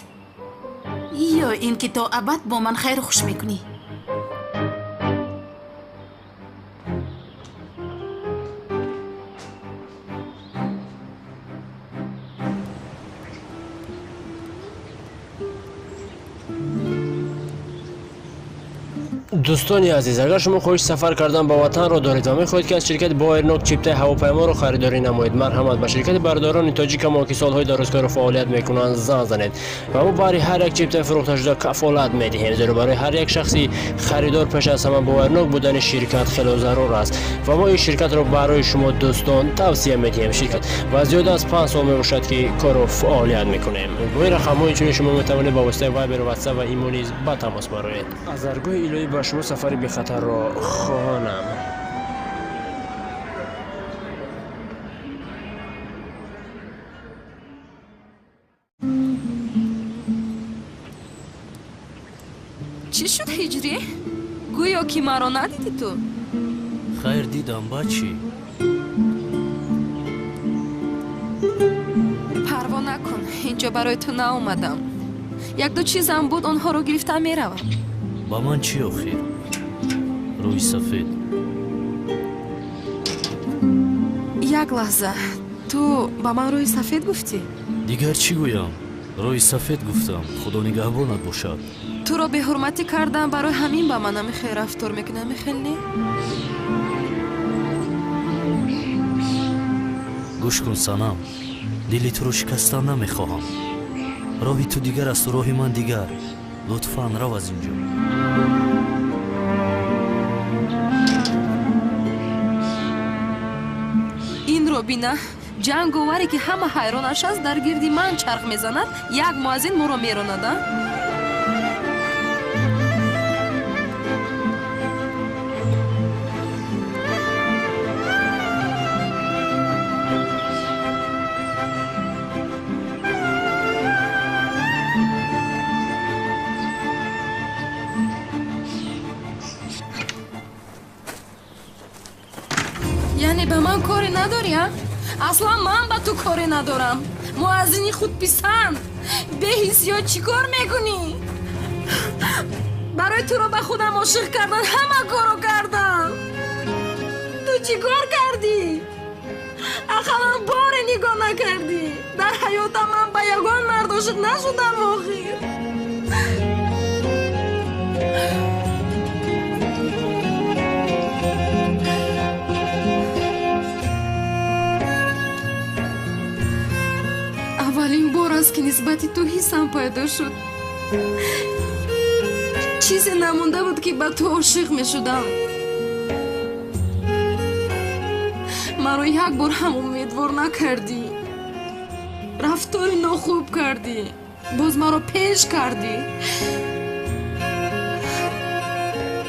ё ин ки то абад бо ман хайру хуш мекунӣ. Дӯстони азиз, агар шумо хоҳиши сафар кардан ба ватанро доред ва мехоҳед, ки аз ширкати Боэрнок чиптаи ҳавопайморо харидорӣ намоед, марҳамат ба ширкати бародарони тоҷикамо, ки солҳои дарозкору фаъолият мекунанд, занг занед ва мо баҳри ҳар як чиптаи фурӯхташуда кафолат медиҳем, зеро барои ҳар як шахси харидор пеш аз ҳама боварнок будани ширкат хело зарур аст ва мо ин ширкатро барои шумо дӯстон тавсия медиҳем. Ширкат ва зиёда аз 5 сол мебошад, ки кору фаъолият мекунем. Бо ин рақамҳо инчунин шумо метавонед ба воситаи Вайбер, Ватсап ва Имо низ ба тамос бароед. Аз даргоҳи илоҳӣ ба шумо сафари бехатарро хоҳонам. Чӣ шуд, Ҳиҷрӣ? Гӯё ки маро надидӣ ту? Хайр, дидам, ба чӣ? Парво накун, инҷо барои ту наомадам. Якду чизам буд, онҳоро гирифта меравам. Ба ман чӣ охир? Рӯи сафед. Як лаҳза, ту ба ман рӯи сафед гуфтӣ? Дигар чӣ гӯям? Рӯи сафед гуфтам. Худо нигаҳбонат бошад. Туро беҳурматӣ кардам, барои ҳамин ба ман ҳамин рафтор мекунӣ, ҳамин хел не? Гӯш кун, Санам, дили туро шикастан намехоҳам. Роҳи ту дигар асту роҳи ман дигар. Лутфан рав аз ин ҷо. Инро бина, ҷанговаре ки ҳама ҳайронаш аст, дар гирди ман чарх мезанад, як муаззин моро меронад, а? Яъне ба ман коре надорӣ, а? Аслан ман ба ту коре надорам. Муаззини худписанд, беҳиссиёт чӣ кор мекунӣ? Барои туро ба худам ошиқ кардан ҳама корро кардам. Ту чӣ кор кардӣ? Ақаллан боре нигоҳ накардӣ. Дар ҳаётам ман ба ягон мард ошиқ нашудам охир. Аввалин бор аст, ки нисбати ту ҳиссам пайдо шуд. Чизе намонда буд, ки ба ту ошиқ мешудам. Маро як бор ҳам умедвор накардӣ. Рафтори нохуб кардӣ. Боз маро пеш кардӣ.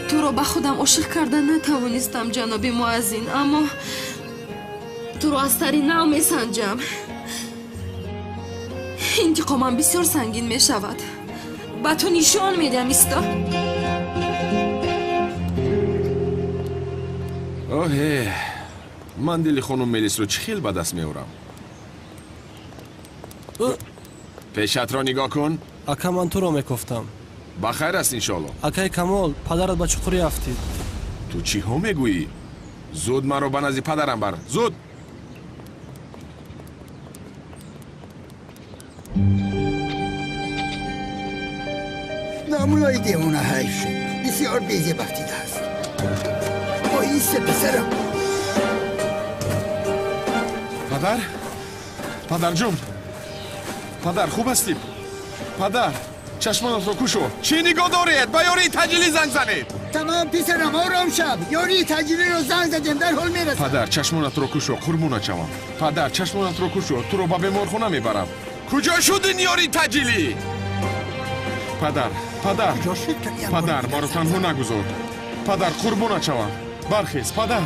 Туро ба худам ошиқ карда натавонистам, ҷаноби муаззин, аммо туро аз сари нав месанҷам. Интиқомам бисёр сангин мешавад. Ба ту нишон медиҳам, исто. Оҳе, Ман дили хонум Мелисро чӣ хел ба даст меорам? Пешатро нигоҳ кун. Ака, ман туро мекофтам. Ба хайр аст, иншоалло. Акаи Камол, падарат ба чуқурӣ афтид. Ту чиҳо мегӯӣ? Зуд маро ба назди падарам бар, зуд! Намулои девона ҳайф шуд. Бисёр безеб афтидааст. Оҳиста, писарам. Падар? Падарҷон! Падар, хуб ҳастӣ? Падар, чашмонатро кушо. Чӣ нигоҳ доред? Ба ёрии таъҷилӣ занг занед. Тамом, писарам, ором шав. Ёрии таъҷилиро занг задем, дарҳол мерасам. Падар, чашмонатро кушо, қурбонат шавам. Падар, чашмонатро кушо, туро ба беморхона мебарам. Куҷо шуд ин ёрии таъҷилӣ? Падар, падар, падар, маро танҳо нагузор. Падар, қурбонат шавам. Бархез, падар.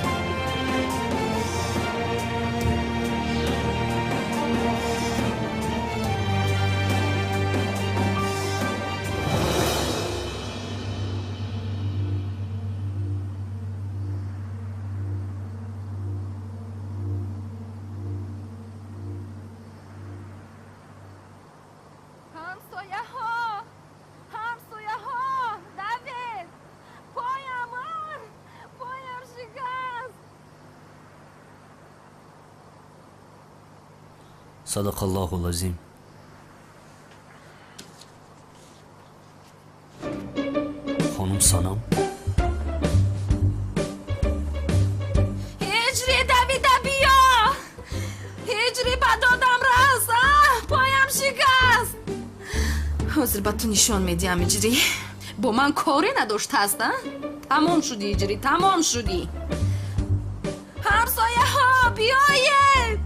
Садақаллоҳу лазим. Хонум Санам. Ҳиҷри, давида биё! Ҳиҷри, ба додам рас! Поям шикаст! Ҳозир ба ту нишон медиҳам, Иҷрӣ. Бо ман коре надоштааст, а? Тамом шудӣ, Иҷрӣ, тамом шудӣ. Ҳамсояҳо, биёед!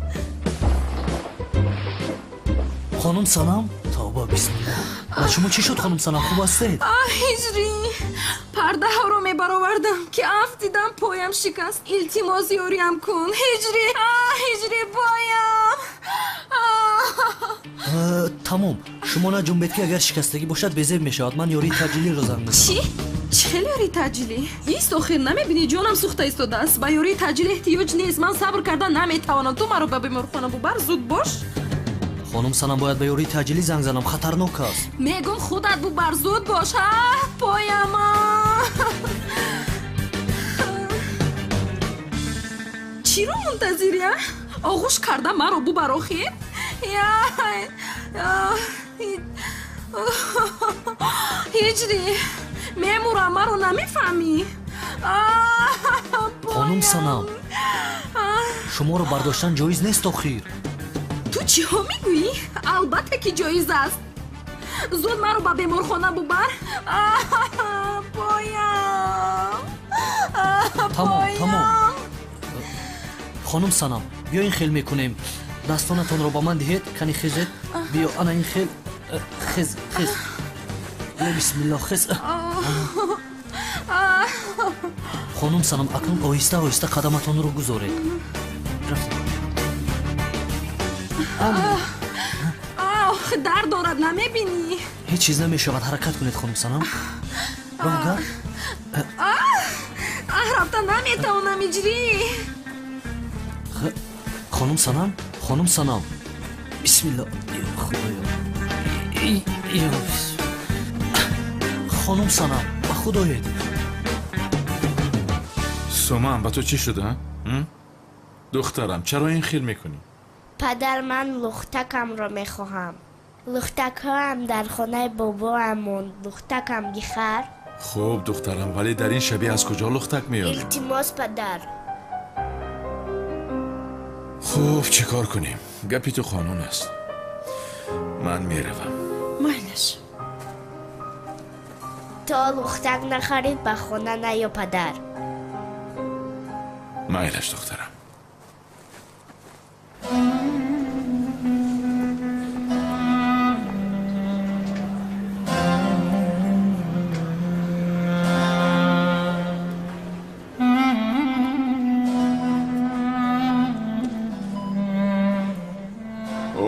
Хонум Санам, тавба, бисмилла. Ба шумо чӣ шуд, хонум Санам, хуб ҳастед? Ҳиҷрӣ, пардаҳоро мебаровардам, ки афтидам, поям шикаст. Илтимос, ёриям кун. Ҳиҷрӣ, ҳиҷрӣ, поям. Тамом, шумо наҷунбед, ки агар шикастагӣ бошад, безеб мешавад. Ман ёрии таъҷилиро занг мезанам. Чӣ? Чӣ хел ёрии таъҷилӣ? Ист, охир намебинӣ, ҷонам сӯхта истодааст. Ба ёрии таъҷилӣ эҳтиёҷ нест. Ман сабр карда наметавонам. Ту маро ба беморхона бубар, зуд бош. Хонум Санам, бояд ба ёрии таъҷилӣ занг занам, хатарнок аст. Мегум, худат бубар, зуд бош. Пояма. Чиро мунтазирӣ, а? Оғӯш карда маро бубар, охир. Ҳиҷрӣ, мемурам, маро намефаҳмӣ. Хонум Санам, шуморо бардоштан ҷоиз нест, охир. Ту чиҳо мегӯӣ? Албатта, ки ҷоиз аст. Зуд маро ба беморхона бубар. Поям. Тамом, тамом. Хонум Санам, биё ин хел мекунем. Дастонатонро ба ман диҳед, кани хезед. Биё, ана ин хел. Хез, хез. Биё, бисмилло, хез. Хонум Санам, акнун оҳиста оҳиста қадаматонро гузоред. Рафтем. Ох, дард дорад, намебинӣ? Ҳеҷ чиз намешавад, ҳаракат кунед, хонум Санам. Роҳгар. Рафта наметавонам, Иҷрӣ. Хонум Санам, хонум Санам. Бисмилло, худоё. Хонум Санам, ба худ оед. Суман, ба ту чӣ шуда? Духтарам, чаро ин хел мекунӣ? Падар, ман лухтакамро мехоҳам. Лухтакҳоам дар хонаи бобоам монд. Лухтакам бихар. Хуб, духтарам, вале дар ин шабе аз куҷо лухтак меёбӣ? Илтимос, падар. Хуб, чӣ кор кунем? Гапи ту қонун аст. Ман меравам. Майлаш. То лухтак нахарид, ба хона наё, падар. Майлаш, духтарам.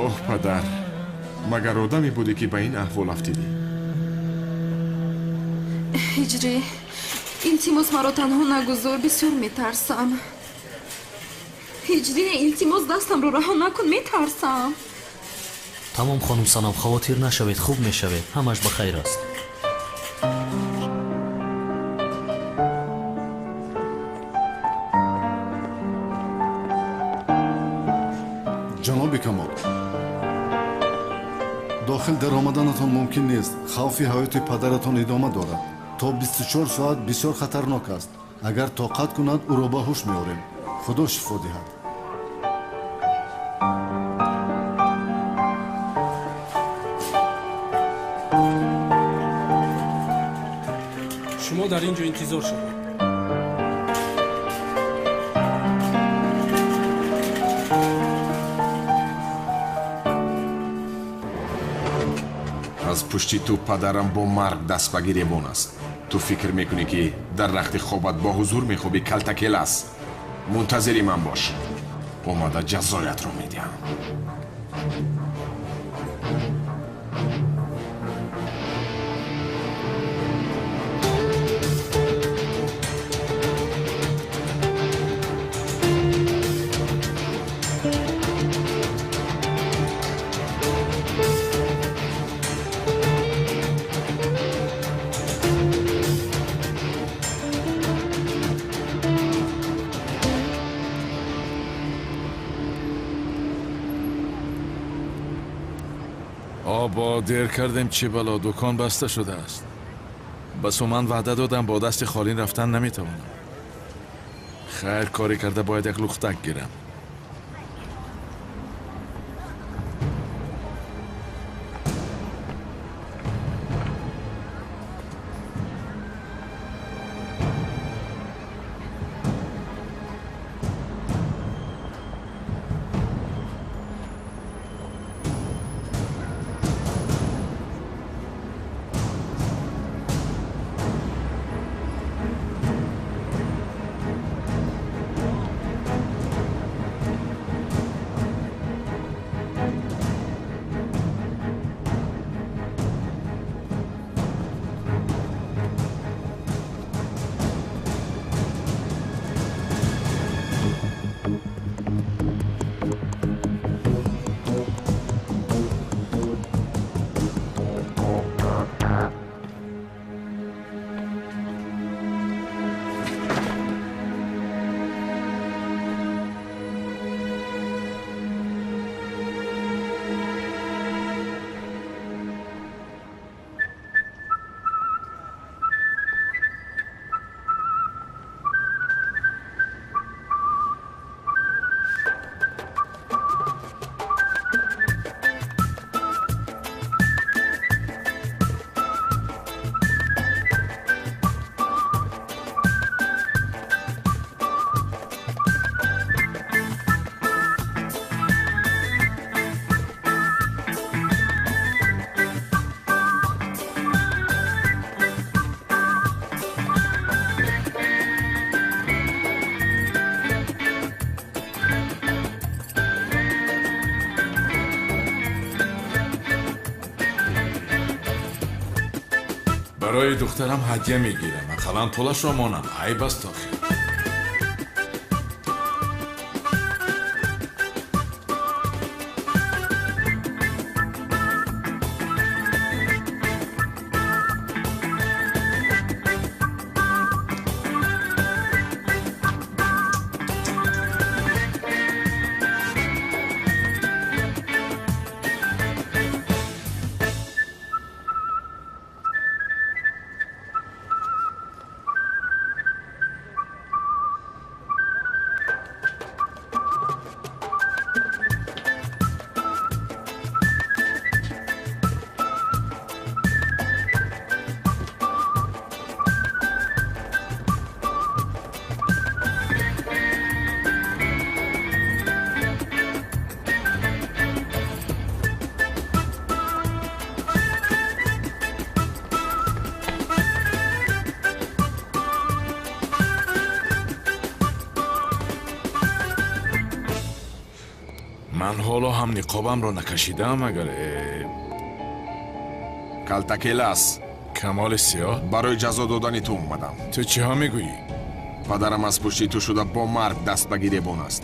Оҳ, падар, магар одаме будӣ, ки ба ин аҳвол афтидӣ? раф Ҳеҷ не, илтимос, дастамро раҳо накун, метарсам. Тамом, хонум Санам, хавотир нашавед, хуб мешавед, ҳамаш ба хайр аст. Ҷаноби Камол, дохил даромаданатон мумкин нест. Хавфи ҳаёти падаратон идома дорад. То 24 соат бисёр хатарнок аст. Агар тоқат кунад, ӯро ба ҳуш меорем. Худо шифо диҳад. Шумо дар ин ҷо интизор шавед. Аз пушти ту падарам бо марг даст ба гиребон аст. Ту фикр мекунӣ, ки дар рахти хобат бо ҳузур мехобӣ, калтакелас. Мунтазири ман бош, омада ҷазоятро медиҳам. Обо, дер кардем, чӣ бало, дукон баста шудааст. Ба Суман ваъда додам, бо дасти холин рафтан наметавонам. Хайр, корӣ карда бояд як лухтак гирам. Барои духтарам ҳадя мегирам, ақаллан пулашро монам, айб аст охир. Ман ҳоло ҳам ниқобамро накашидаам, агар Калтакелас. Камоли сиёҳ, барои ҷазо додани ту омадам. Ту чиҳо мегӯӣ? Падарам аз пушти ту шуда бо марг даст ба гиребон аст.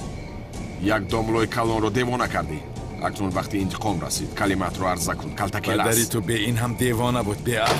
Як домлои калонро девона кардӣ. Акнун вақти интиқом расид. Калимаатро арза кун. Калтакелас. Падари ту бе ин ҳам девона буд, беақл.